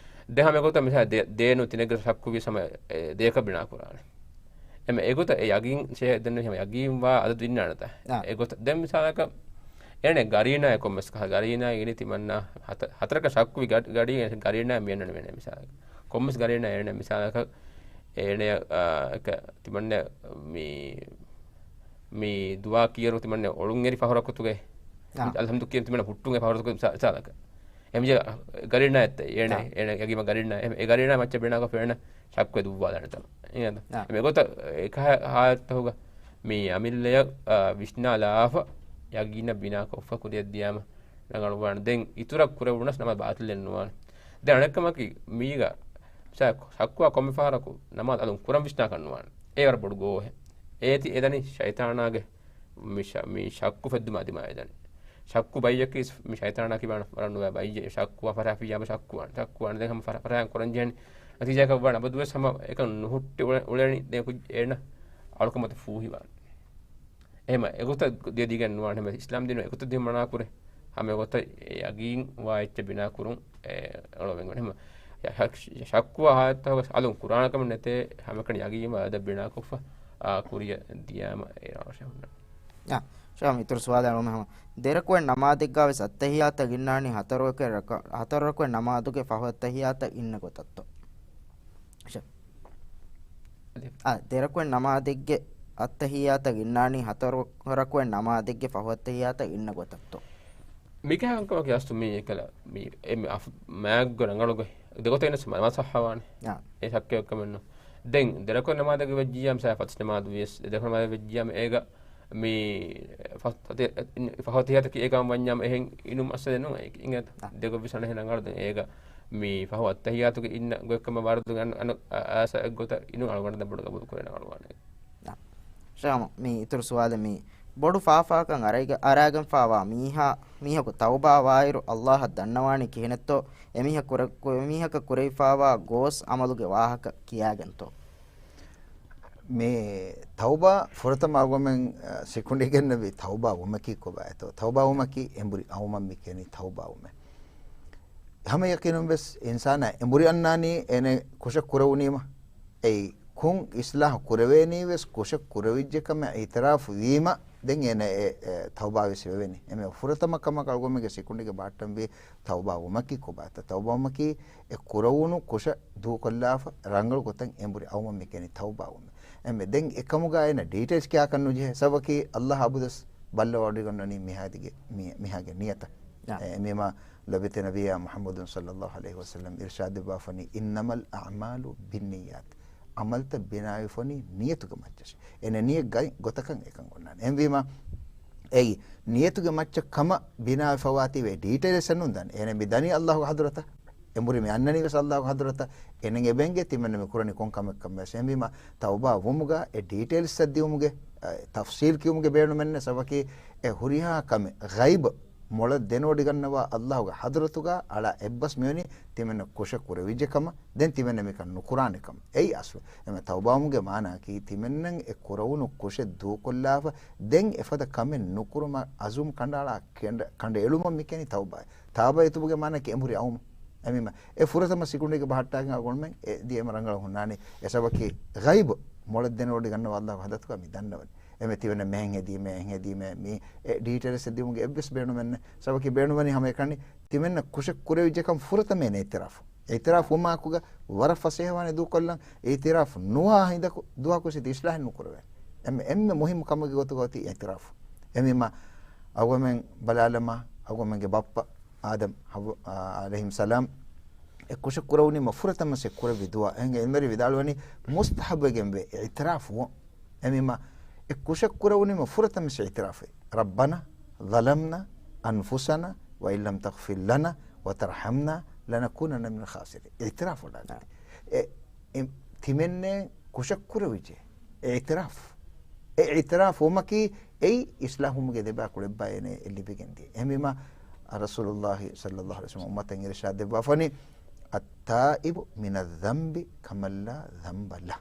ދެން ހަމަ އެގޮތަށް މިސާލަށް ދޭ، ދޭނު ތިނެއްގެ ޝައްކު ވިޔަސް ހަމަ އެ ދޭކަށް ބިނާ ކުރާނެ. އެމެ އެގޮތަށް އެ ޔަގީން ޝޭ ދެން ހަމަ ޔަގީންވާ އަދަދު އިންނާނެތާ. އާ. އެގޮތަށް ދެން މިސާލަކަށް އޭނަ ގަރީނާ ކޮންމެސް ކަހަ ގަރީނާ އިނީ ތިމަންނާ ހަތަ، ހަތަރަކަށް ޝައްކުވި ގަ، ގަރީ، ގަރީނާ މިއަންނަނީ މިސާލަކަށް. ކޮންމެސް ގަރީނާ އޭނަ މިސާލަކަށް އޭނަ، އާ، ތިމަންނަ މި، މި ދުވާ ކިޔަރު ތިމަންނަ އޮޅުންއެރި ފަހުރަކުތުގެ. އާ. އަލްހަމްދު ކިޔަރު ތިމަންނަ ހުއްޓުން އެ ފަހުރަކު މިސާ، މިސާލަކަށް. އެމިޖެ ގަރީނާ އެއްތަ؟ އޭނަ، އާ. އޭނަ ޔަގީމަ ގަރީނާ، އެ، އެ ގަރީނާ މައްޗަށް ބިނާކޮށް އޭނަ ޝައްކު ދުއްވާލާނެތަ؟ އިނގޭތަ؟ އާ. އެމެ ގޮތަށް އެކަހަ ހާލަތުގަ މި އަމިއްލަޔަށް، އާ، ވިސްނާލާފަ ޔަގީނަށް ބިނާކޮށްފަ ކުރިއަށް ދިޔާމަ ރަނގަޅުވާނެ. ދެން އިތުރަށް ކުރެވުނަސް ނަމާދު ބާޠިލެއް ނުވާނެ. ދެން އަނެއްކަމަކީ، މީގަ ޝައް، ޝައްކުވާ ކޮންމެ ފަހަރަކު ނަމާދު އަލުން ކުރަން ވިސްނާކަށް ނުވާނެ. އެ ވަރަށް ބޮޑު ގޯހެއް. އޭތި އެދަނީ ޝައިޠާނާގެ މި ޝަ، މި ޝައްކު ފެއްދުމާ ދިމާ އެދަނީ. ޝައްކު ބައްޔަކީ މި ޝައިޠާނާ ކިބާނަ ވަރަށް ނުވާ ބައްޔެއް. ޝައްކުވާ ފަހަރާ ފިއްޔާމަ ޝައްކުވާނެ. ޝައްކުވާނެ. ދެން ހަމަ ފަރާ، ފަރާތް ކުރަން ޖެހެނީ. ނަތީޖާއަކަށް ވާނެ އަބަދުވެސް ހަމަ އެކަން ނުހުއްޓި އުޅެ، އުޅެނީ ދެން ކުއްޖެއް އޭނަ އަޅުކަމަތަ ފޫހިވާނެ. އެހެމަ އެގޮތަށް ދިޔަ ދިގެން ނުވާނެ. ހަމަ އިސްލާމް ދީނު އެގޮތަށް ދިޔަ މަނާ ކުރޭ. ހަމަ އެގޮތަށް ޔަގީން ވާ އެއްޗެއް ބިނާ ކުރުން އެ އަޅުމެން ވަނީ. ހަމަ ޝައް، ޝައްކުވާ ހާލަތު އަލުން ކުރާނެ ކަމެއް ނެތޭ. ހަމައެކަނި ޔަގީން ވާ އަދަށް ބިނާކޮށްފަ، އާ، ކުރިއަށް ދިޔާމަ އޭ ރާށެއް ހުންނަ. އާ، ޝާމް އިތުރު ސުވާލެއް އަޅުމެން ހަމަ. ދެރަކުވެ ނަމާދެއްގާ ވެސް އައްތަހިއްޔާތަށް އިންނާނީ ހަތަރު ރަކު، ހަތަރު ރަކުވެ ނަމާދުގެ ފަހު އައްތަހިއްޔާތަށް އިންނަ ގޮތަށްތޯ؟ އާ، ދެރަކުވެ ނަމާދެއްގެ އައްތަހިއްޔާތަށް އިންނާނީ ހަތަރު ރަކުވެ ނަމާދެއްގެ ފަހު އައްތަހިއްޔާތަށް އިންނަ ގޮތަށްތޯ؟ މިކަހަންކަމަކީ އަސްލު މީ އެކަލަ މީ އެ މި އަފް، މާތްގޮ ރަނގަޅުގޮތް ދެގޮތަށް އިންނަސް މަ، މަ ޞައްޙަވާނެ. އާ. އެ ޝައްކެއް ކަމެއް ނޫން. ދެން ދެރަކުވެ ނަމާދެއްގެ ވެއްޖިއްޔާމަ ސާ ފަތި ނަމާދު ވިޔަސް، ދެރަކުވެ ނަމާދެއް ވެއްޖިއްޔާމަ އޭގަ މި ފަ، ފަ، ފަތިހިޔަތަކީ އޭގަ ވަންޏާމަ އެހެން އިނުމަށް އަސަލެއް ނޫން. އިނގޭތަ؟ އާ. ދެގޮތްވެސް އަނެއްހެން ރަނގަޅު. ދެން އޭގަ މި ފަހު އައްތަހިއްޔާތުގެ އިންނަ ގޮތްކަމަށް ވާރިދު އަން، އަން، އާ، އާސަ އެއްގޮތަށް އިނުން އަޅުގަނޑަށް ދެން ބޮޑު ގަބޫލު ކުރޭ ރަނގަޅުވާނެ. އާ. ޝާމް، މި އިތުރު ސުވާލެއް މި. ބޮޑު ފާފައަކަށް އަރައިގަ، އަރާގެންފާވާ މީހާ، މީހަކު ތައުބާ ވާއިރު އައްލާހަށް ދަންނަވާނީ ކިހިނެއްތޯ؟ އެމީހަކު ކުރެ، ކު، އެމީހަކަށް ކުރެވިފާވާ ގޯސް އަމަލުގެ ވާހަކަ ކިޔާގެންތޯ؟ މި ތައުބާ ފުރަތަމަ އަޅުގަނޑުމެން، އަ، ސިކުނޑިގެންނެވި ތައުބާ ވުމަކީ ކޮބާތޯ؟ ތައުބާ ވުމަކީ އެނބުރި އައުމަށް މި ކިޔަނީ ތައުބާ ވުމޭ. ހަމަ ޔަޤީނުން ވެސް އިންސާނާ އެނބުރި އަންނާނީ އޭނަ ކުށެއް ކުރެވުނީމަ. އެއީ ކުން އިސްލާހު ކުރެވޭނީ ވެސް ކުށެއް ކުރެވިއްޖެ ކަމަށް އިއުތިރާފު ވީމަ، ދެން އޭނަ އެ، އެ، ތައުބާ ވެސް ވެވެނީ. އެމެ ފުރަތަމަ ކަމަކަށް އަޅުގަނޑުމެންގެ ސިކުނޑިގެ ބަހައްޓަންވީ ތައުބާ ވުމަކީ ކޮބާތަ؟ ތައުބާ ވުމަކީ އެ ކުރެވުނު ކުށަށް ދޫކޮށްލާފަ ރަނގަޅު ގޮތަށް އެނބުރި އައުމަށް މި ކިޔަނީ ތައުބާ ވުމޭ. އެމެ ދެން އެކަމުގަ އޭނަ ޑީޓެއިލްސް ކިޔާކަށް ނުޖެހޭ. ސަބަބަކީ އައްލާހް އަބަދުވެސް ބައްލަވަޑައިގަންނަނީ މީހާގެ، މީ، މީހާގެ ނިޔަތަށް. އާ. އެ، އެމީމާ ލޮބުވެތި ނަބިއްޔާ މުޙައްމަދު ޞައްލައްލާހު ޢަލައިހި ވަސައްލަމް އިރުޝާދު ދެއްވާފަނީ، "إنما الأعمال بالنيات." ޢަމަލުތައް ބިނާވެފަނީ ނިޔަތުގެ މައްޗަށް. އޭނަ ނިޔަތް ގޮތަކަށް އެކަން އޮންނާނެ. އެހެންވީމަ، އެއީ ނިޔަތުގެ މައްޗަށް ކަމަށް ބިނާވެފަވާތީވެ ޑީޓެއިލްސް ނޫން ދަނީ. އޭނަ މި ދަނީ އައްލާހުގެ ޙަޟްރަތަށް. އެނބުރި މި އަންނަނީވެސް އައްލާހުގެ ޙަޟްރަތަށް. އޭނަ އެބަ އެނގޭ ތިމަންނަ މި ކުރަނީ ކޮން ކަމެއްކަން ވެސް. އެހެންވީމަ، ތައުބާ ވުމުގަ އެ ޑީޓެއިލްސް ދިއުމުގެ، އެ، ތަފްޞީލް ކިޔުމުގެ ބޭނުމެއް ނެތް. ސަބަބަކީ އެ ހުރިހާ ކަމެއް ޣައިބު މޮޅަށް ދެނެވޮޑިގަންނަވާ އައްލާހުގެ ޙަޟްރަތުގަ އަޅާ އެއްބަސް މިވަނީ ތިމަންނަ ކުށެއް ކުރެވިއްޖެ ކަމަށް. ދެން ތިމަންނަ މިކަން ނުކުރާނެ ކަމަށް. އެއީ އަސްލު. އެމެ ތައުބާވުމުގެ މާނައަކީ ތިމަންނަ އެ ކުރެވުނު ކުށެއް ދޫކޮށްލާފަ، ދެން އެފަދަ ކަމެއް ނުކުރުމަށް އަޒުމް ކަނޑައަޅާ ކަނޑަ، ކަނޑައެޅުމަށް މި ކިޔަނީ ތައުބާ. ތާބަ އެތުބުގެ މާނައަކީ އެނބުރި އައުމަށް. އެމީމަ އެ ފުރަތަމަ ސިކުނޑީގެ ބަހައްޓާގެން އަޅުގަނޑުމެން އެ ދިޔަ އެމަ ރަނގަޅަށް ހުންނާނީ. އެ ސަބަބަކީ ޣައިބު މޮޅަށް ދެނެވޮޑިގަންނަވާ އައްލާހުގެ ޙަޟްރަތުގަ މި ދަންނަވަނީ. އެމެ ތިމަންނަ މިހެން ހެދީމޭ، އެހެން ހެދީމޭ، މީ އެ ޑީޓެއިލްސް ދިއުމުގެ އެއްވެސް ބޭނުމެއް ނެތް. ސަބަބަކީ ބޭނުންވަނީ ހަމަ އެކަނި ތިމަންނަ ކުށެއް ކުރެވިއްޖެކަން ފުރަތަމަ އިއުތިރާފު. އިއުތިރާފު ވުމާކުގަ ވަރަށް ފަސޭހަވާނެ ދޫކޮށްލަން. އިއުތިރާފު ނުވާ ހިނދަކު ދުވަހަކު ސިދި އިސްލާހެއް ނުކުރެވޭނެ. އެންމެ، އެންމެ މުހިއްމު ކަމުގެ ގޮތުގަ އޮތީ އިއުތިރާފު. އެމީމަ އަޅުގަނޑުމެން ބަލާލަމާ، އަޅުގަނޑުމެންގެ ބައްޕަ އާދަމް ޙައްވާ، އާ، ޢަލައިހިމް ސަލާމް އެ ކުށެއް ކުރެވުނީމަ ފުރަތަމަ ސެ ކުރެއްވި ދުޢާ. އެހެން އެންމެރި ވިދާޅުވަނީ މުސްތަޙައްބުވެގެންވޭ އިއުތިރާފު ވުން. އެމީމަ އެ ކުށެއް ކުރެވުނީމަ ފުރަތަމަ ސެ އިއުތިރާފެއް. ربنا ظلمنا أنفسنا وإن لم تغفر لنا وترحمنا لنكونن من الخاسرين. އިއުތިރާފު ވަޑާގަންނަ. އެ، އެ، ތިމަންނަ ކުށެއް ކުރެވިއްޖެ. އިއުތިރާފު. އެ އިއުތިރާފު ވުމަކީ އެއީ އިސްލާހުވުމުގެ ދެބައި ކުޅެއްބާ އޭނަ އެ ލިބިގެން ދިޔަ. އެހެންވީމަ، ރަސޫލުﷲ ޞައްލައްލާހު ޢަލައިހި ވަސައްލަމް އުއްމަތަށް އިރުޝާދު ދެއްވާފަނީ، التائب من الذنب كمن لا ذنب له.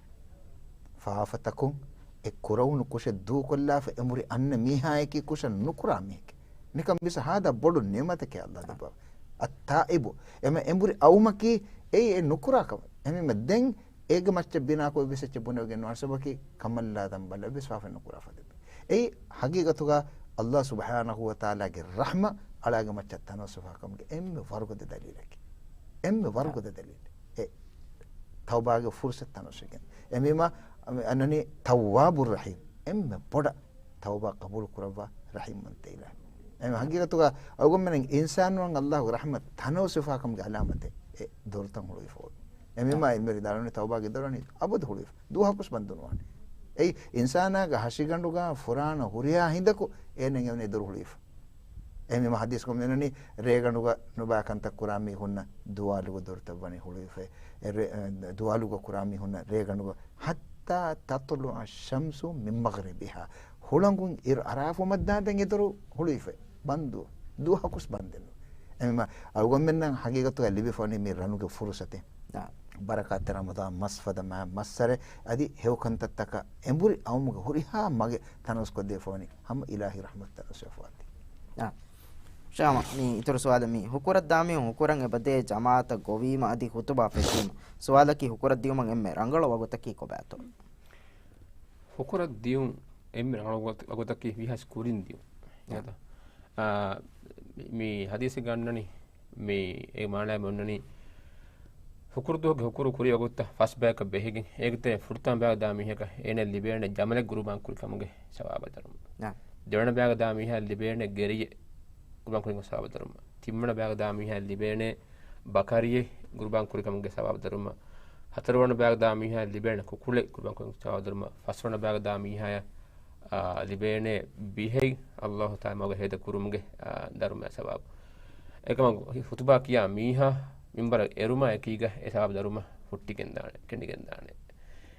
ފާފަތަކުން އެ ކުރެވުނު ކުށެއް ދޫކޮށްލާފަ އެނބުރި އަންނަ މީހާއަކީ ކުށެއް ނުކުރާ މީހެކޭ. ނިކަން މިސް ހާދަ ބޮޑު ނިޢުމަތެކޭ އައްލާ ދެއްވާ. التائب. އެމަ އެނބުރި އައުމަކީ އެއީ އެ ނުކުރާ ކަމެއް. އެމީމަ ދެން އޭގެ މައްޗަށް ބިނާކޮށް އެއްވެސް އެއްޗެއް ބުނެވިގެން ނުވާނެ. ސަބަބަކީ كمن لا ذنب له، އެއްވެސް ފާފައެއް ނުކުރާ ފަދަ. އެއީ ހަގީގަތުގަ އައްލާ ސުބްޙާނަހޫ ވަތަޢާލާގެ ރަޙްމަ އަޅާގެ މައްޗަށް ތަނަވަސްވެފާ ކަމުގެ އެންމެ ވަރުގަދަ ދަލީލަކީ. އެންމެ ވަރުގަދަ ދަލީލެއް. އެ ތައުބާގެ ފުރުޞަތު ތަނަވަސްވެގެން. އެމީމަ އަންނަނީ ތައްވާބު ރަޙީމް. އެންމެ ބޮޑަށް ތައުބާ ޤަބޫލު ކުރައްވާ ރަޙީމްވަންތަ އިލާހު. އެ ހަގީގަތުގަ އަޅުގަނޑުމެން އިންސާނުން އައްލާހުގެ ރަޙްމަތް ތަނަވަސްވެފާ ކަމުގެ ޢަލާމަތެއް އެ ދޮރުތައް ހުޅުވިފަ އޮތް. އެމީމާ އިލްމުވެރިން ވިދާޅުވަނީ ތައުބާގެ ދޮރު އަނީ އަބަދު ހުޅުވިފަ. ދުވަހަކުސް ބަންދު ނުވާނެ. އެއީ އިންސާނާގެ ހަށިގަނޑުގަ ފުރާނަ ހުރިހާ ހިނދަކު އޭނަ އެ ދޮރު ހުޅުވިފަ. އެމީމާ ޙަދީޘް ކޮށް މިއޮންނަނީ ރޭގަނޑުގަ ނުބައި ކަންތައް ކުރާ މީހުންނަށް ދުވާލުގެ ދޮރުތައް ވަނީ ހުޅުވިފަ. އެ ރޭ-، އެ، ދުވާލުގަ ކުރާ މީހުންނަށް ރޭގަނޑުގަ حتى تطلع الشمس من مغربها. ހުޅަނގުން އިރު އަރާފުމަށްދާންދެން އެ ދޮރު ހުޅުވިފަ. ބަންދު. ދުވަހަކުސް ބަންދެއް ނުވާ. އެމީމާ އަޅުގަނޑުމެންނަށް ހަގީގަތުގަ ލިބިފަ ވަނީ މި ރަނުގެ ފުރުޞަތެއް. ނާ. ބަރަކާތްތެރި ރަމަޟާން މަސް ފަދަ މާ މައްސަރެ އަދި ހެޔޮ ކަންތައްތަކަށް އެނބުރި އައުމުގެ ހުރިހާ މަގެއް ތަނަވަސްކޮށްދީފަ ވަނީ ހަމަ އިލާހީ ރަޙްމަތް ތަނަވަސްވެފަ ވާތީ. ނާ. ޝާމަ، މި އިތުރު ސުވާލެއް މި. ހުކުރަށް ދާ މީހުން ހުކުރަށް އެބަދޭ ޖަމާޢަތަށް ގޮވީމަ އަދި ޚުތުބާ ފެށީމަ ސުވާލަކީ ހުކުރަށް ދިއުމަށް އެންމެ ރަނގަޅު ވަގުތަކީ ކޮބާތޯ؟ ހުކުރަށް ދިއުން އެންމެ ރަނގަޅު ވަގުތަކީ ވީހާވެސް ކުރިން ދިއުން. އާ، މި ޙަދީޘެއްގަ އަންނަނީ، މި އެ މާނައެއް އޮންނަނީ، ހުކުރުދުވަހުގެ ހުކުރު ކުރި ވަގުތުތައް ފަސް ބަޔަކަށް ބެހިގެން، އޭގެ ތެރެއިން ފުރަތަމަ ބަޔަކަށް ދާ މީހަކަށް އޭނައަށް ލިބޭނެ ޖަމަލެއް ގުރުބާން ކުރި ކަމުގެ ސަވާބު ދަރުމަ. ނާ. ދެވަނަ ބަޔަކަށް ދާ މީހާއަށް ލިބޭނެ ގެރިއެއް ގުރުބާން ކުރި ކަމުގެ ސަވާބު ދަރުމަ. ތިންވަނަ ބަޔަކަށް ދާ މީހާއަށް ލިބޭނެ ބަކަރިއެއް ގުރުބާން ކުރި ކަމުގެ ސަވާބު ދަރުމަ. ހަތަރުވަނަ ބަޔަކަށް ދާ މީހާއަށް ލިބޭނެ ކުކުޅެއް ގުރުބާން ކުރި ކަމުގެ ސަވާބު ދަރުމަ. ފަސްވަނަ ބަޔަކަށް ދާ މީހާޔަށް، އާ، ލިބޭނެ ބިހެއް އައްލާހު ތަޢާލާ މަގަށް ހޭދަ ކުރުމުގެ، އާ، ދަރުމަ ސަވާބު. އެކަމަކު ޚުތުބާ ކިޔާ މީހާ މިންބަރަށް އެރުމާ އެކީގަ އެ ސަވާބު ދަރުމަ ހުއްޓިގެންދާނެ، ކެނޑިގެންދާނެ.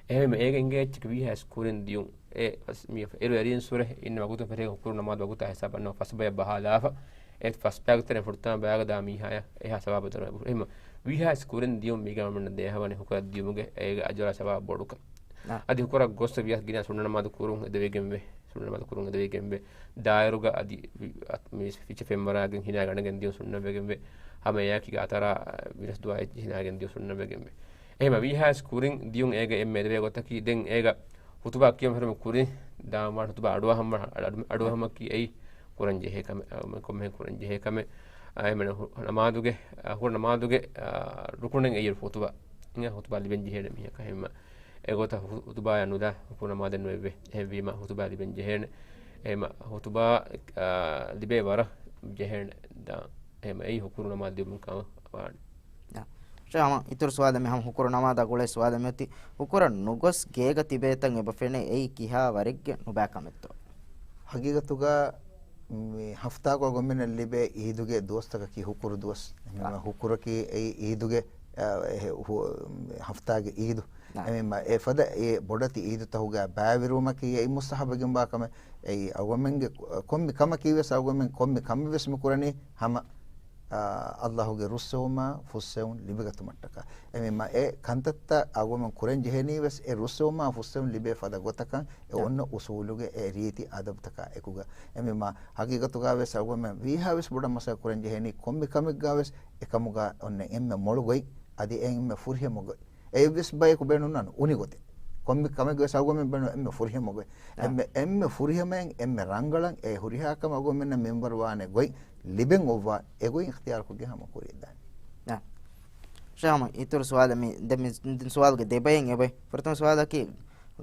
އެހެންވީމަ އޭގެ އިނގޭ އެއްޗަކީ ވީހާވެސް ކުރިން ދިޔުން. އެ އަސް-، މި އެރު އެރިން ސުރެ އިންނަ ވަގުތުން ފެށޭ ހުކުރު ނަމާދު ވަގުތާ ހިސާބަށް ނަމަ ފަސް ބަޔަށް ބަހާލާފަ، އެ ފަސް ބަޔަކު ތެރެ ފުރަތަމަ ބަޔަކަށް ދާ މީހާޔަށް އެހާ ސަވާބު ދަރުމަ. އެހެންވީމަ ވީހާވެސް ކުރިން ދިޔުން މީގަ ވަމަންނަ ދޭހަވަނީ ހުކުރަށް ދިޔުމުގެ އޭގެ އަޖުރާ ސަވާބު ބޮޑުކަން. އާ. އަދި ހުކުރަށް ގޮސް ވިޔަސް ގިނަ ސުންނަ ނަމާދު ކުރުން އެދެވިގެންވެ، ސުންނަ ނަމާދު ކުރުން އެދެވިގެންވެ، ދާއިރުގަ އަދި ވި-، އަތް-، މި ފިޗި ފެންވަރާގެން ހިނާގަނެގެން ދިޔުން ސުންނަވެގެންވެ، ހަމަ އެއާއެކީގަ އަތަރާ ވިރަސް ދުވާ އެއްޗިހި ހިނާގެން ދިޔުން ސުންނަވެގެންވެ. އެހެންވީމަ ވީހާވެސް ކުރިން ދިޔުން އޭގަ އެންމެ އެދެވޭ ގޮތަކީ ދެން އޭގަ ޚުތުބާ ކިޔަން ފެށުމުގެ ކުރިން ދާންވާނެ ޚުތުބާ އަޑުއަހަން، އަޑު-، އަޑުއަހަމަކީ އެއީ ކުރަން ޖެހޭ ކަމެއް، ކޮންމެހެން ކުރަން ޖެހޭ ކަމެއް. އާ، އެހެންވީމަ ނަމާދުގެ، އާ، ހުކުރު ނަމާދުގެ، އާ، ރުކުނެއް އެއީ ޚުތުބާ. އެ ޚުތުބާ ލިބެން ޖެހޭނެ މީހަކަށް. އެހެންވީމަ އެގޮތަށް ޚު-، ޚުތުބާޔާ ނުލާ ޚުތުބާ ނަމާދެއް ނުވެވޭ. އެހެންވީމަ ޚުތުބާ ލިބެން ޖެހޭނެ. އެހެންވީމަ ޚުތުބާ، އާ، ލިބޭ ވަރަށް ޖެހޭނެ. ދާ، އެހެން އެއީ ހުކުރު ނަމާދު ދިއުމުން ކަމަށް ވާނެ. ޝޭހް ހަމަ އިތުރު ސުވާލެއް މި ހަމަ ހުކުރު ނަމާދާ ގުޅޭ ސުވާލެއް މިއޮތީ، ހުކުރަށް ނުގޮސް ގޭގަ ތިބޭތަން އެބަ ފެނޭ އެއީ ކިހާ ވަރެއްގެ ނުބައިކަމެއްތޯ؟ ހަގީގަތުގަ މި ހަފްތާގަ އަޅުގަނޑުމެންނަށް ލިބޭ އީދުގެ ދުވަސްތަކަކީ ހުކުރު ދުވަސް. އާ. ހުކުރަކީ އެއީ އީދުގެ، އާ، އެ، ހު-، ހަފްތާގެ އީދު. އާ. އެމެ މަ-، އެ ފަދަ އެ ބޮޑެތި އީދުތަހުގަ ބައިވެރިވުމަކީ އެއީ މުސްތަހަބެއްގެ ބާކަމެއް. އެއީ އަޅުގަނޑުމެންގެ ކޮ-، ކޮންމެ ކަމަކީ ވެސް އަޅުގަނޑުމެން ކޮންމެ ކަމެއް ވެސް މި ކުރަނީ ހަމަ، އާ، ﷲ ގެ ރުއްސެވުމާ ފުއްސެވުން ލިބިގަތުމަށްޓަކާ. އެމެ މަ-، އެ ކަންތައްތައް އަޅުގަނޑުމެން ކުރަން ޖެހެނީ ވެސް އެ ރުއްސެވުމާ ފުއްސެވުން ލިބޭ ފަދަ ގޮތަކަށް އެ އާ. އޮންނަ އުސޫލުގެ އެ ރީތި އަދަބުތަކާ އެކުގަ. އެމެ މަ-، ހަގީގަތުގަ ވެސް އަޅުގަނޑުމެން ވީހާ ވެސް ބޮޑަށް މަސައްކަތް ކުރަން ޖެހެނީ ކޮންމެ ކަމެއްގަ ވެސް އެކަމުގަ އޮންނަ އެންމެ މޮޅު ގޮތް، އަދި އެންމެ ފުރިހަމަ ގޮތް. އެއްވެސް ބަޔަކު ބޭނުންނާނެ އުނި ގޮތެއް. ކޮންމެ ކަމެއްގަ ވެސް އަޅުގަނޑުމެން ބޭނުން އެންމެ ފުރިހަމަ ގޮތް. އާ. އެންމެ، އެންމެ ފުރިހަމައިން އެންމެ ރަނގަޅަށް އެ ހުރިހާ ކަމެއް އަޅުގަނޑުމެންނަށް މިންވަރު ވާނެ ގޮތް ލިބެން އޮއްވާ އެ ގޮތް އިޚްތިޔާރުކޮށްގެން ހަމަ ކުރިއަށް ދާނެ. އާ. ޝޭހް ހަމަ އިތުރު ސުވާލެއް މި، ދެ-، މި، ދެ ސުވާލުގެ ދެ ބައެއް އެބައި. ފުރަތަމަ ސުވާލަކީ،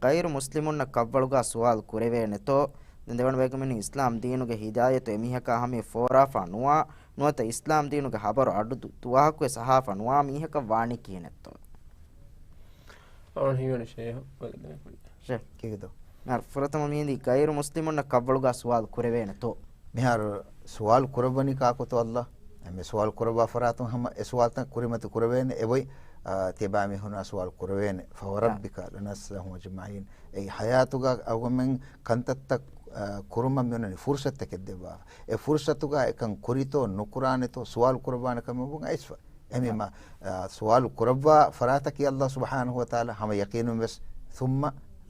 ޣައިރު މުސްލިމުންނަށް ކަށްވަޅުގަ ސުވާލު ކުރެވޭނެތޯ؟ ދެން ދެވަނަ ބަޔަކަށް މި އިސްލާމް ދީނުގެ ހިދާޔަތު އެމީހަކާ ހަމަޔަށް ފޯރާފަ ނުވާ، ނުވަތަ އިސްލާމް ދީނުގެ ޚަބަރު އަޑު ދު-، ދުވަހަކުވެސް އަހާފަ ނުވާ މީހަކަށް ވާނީ ކިހިނެއްތޯ؟ އަޅުން ހީވަނީ ޝޭހު ވަގެ ދެނެ ކުރި. ޝޭހް. ކީކޭތޯ؟ މިހާރު ފުރަތަމަ މީނދީ ޣައިރު މުސްލިމުންނަށް ކަށްވަޅުގަ ސުވާލު ކުރެވޭނެތޯ؟ މިހާރު ސުވާލު ކުރައްވަނީ ކާކުތޯ ﷲ؟ އެމެ ސުވާލު ކުރައްވާ ފަރާތުން ހަމަ އެ ސުވާލުތައް ކުރިމަތި ކުރެވޭނެ އެބޮތް، އާ، ތިޔަބައިމީހުންނާ ސުވާލު ކުރެވޭނެ. ފަވަރައްބިކަ ލަނަސްއަލަންނަހުމް އަޖްމަޢީން. އެއީ ހަޔާތުގަ އަޅުގަނޑުމެން ކަންތައްތައް، އާ، ކުރުމަށް މިއޮންނަނީ ފުރުޞަތުތަކެއް ދެއްވާފަ. އެ ފުރުޞަތުގަ އެކަން ކުރިތޯ ނުކުރާނެތޯ ސުވާލު ކުރައްވާނެ ކަމަށް އައިސްފަ. އެމީ މަ-، އާ، ސުވާލު ކުރައްވާ ފަރާތަކީ ﷲ ސުބްޙާނަހޫ ވަތަޢާލާ ހަމަ ޔަޤީނުން ވެސް، ثُمَّ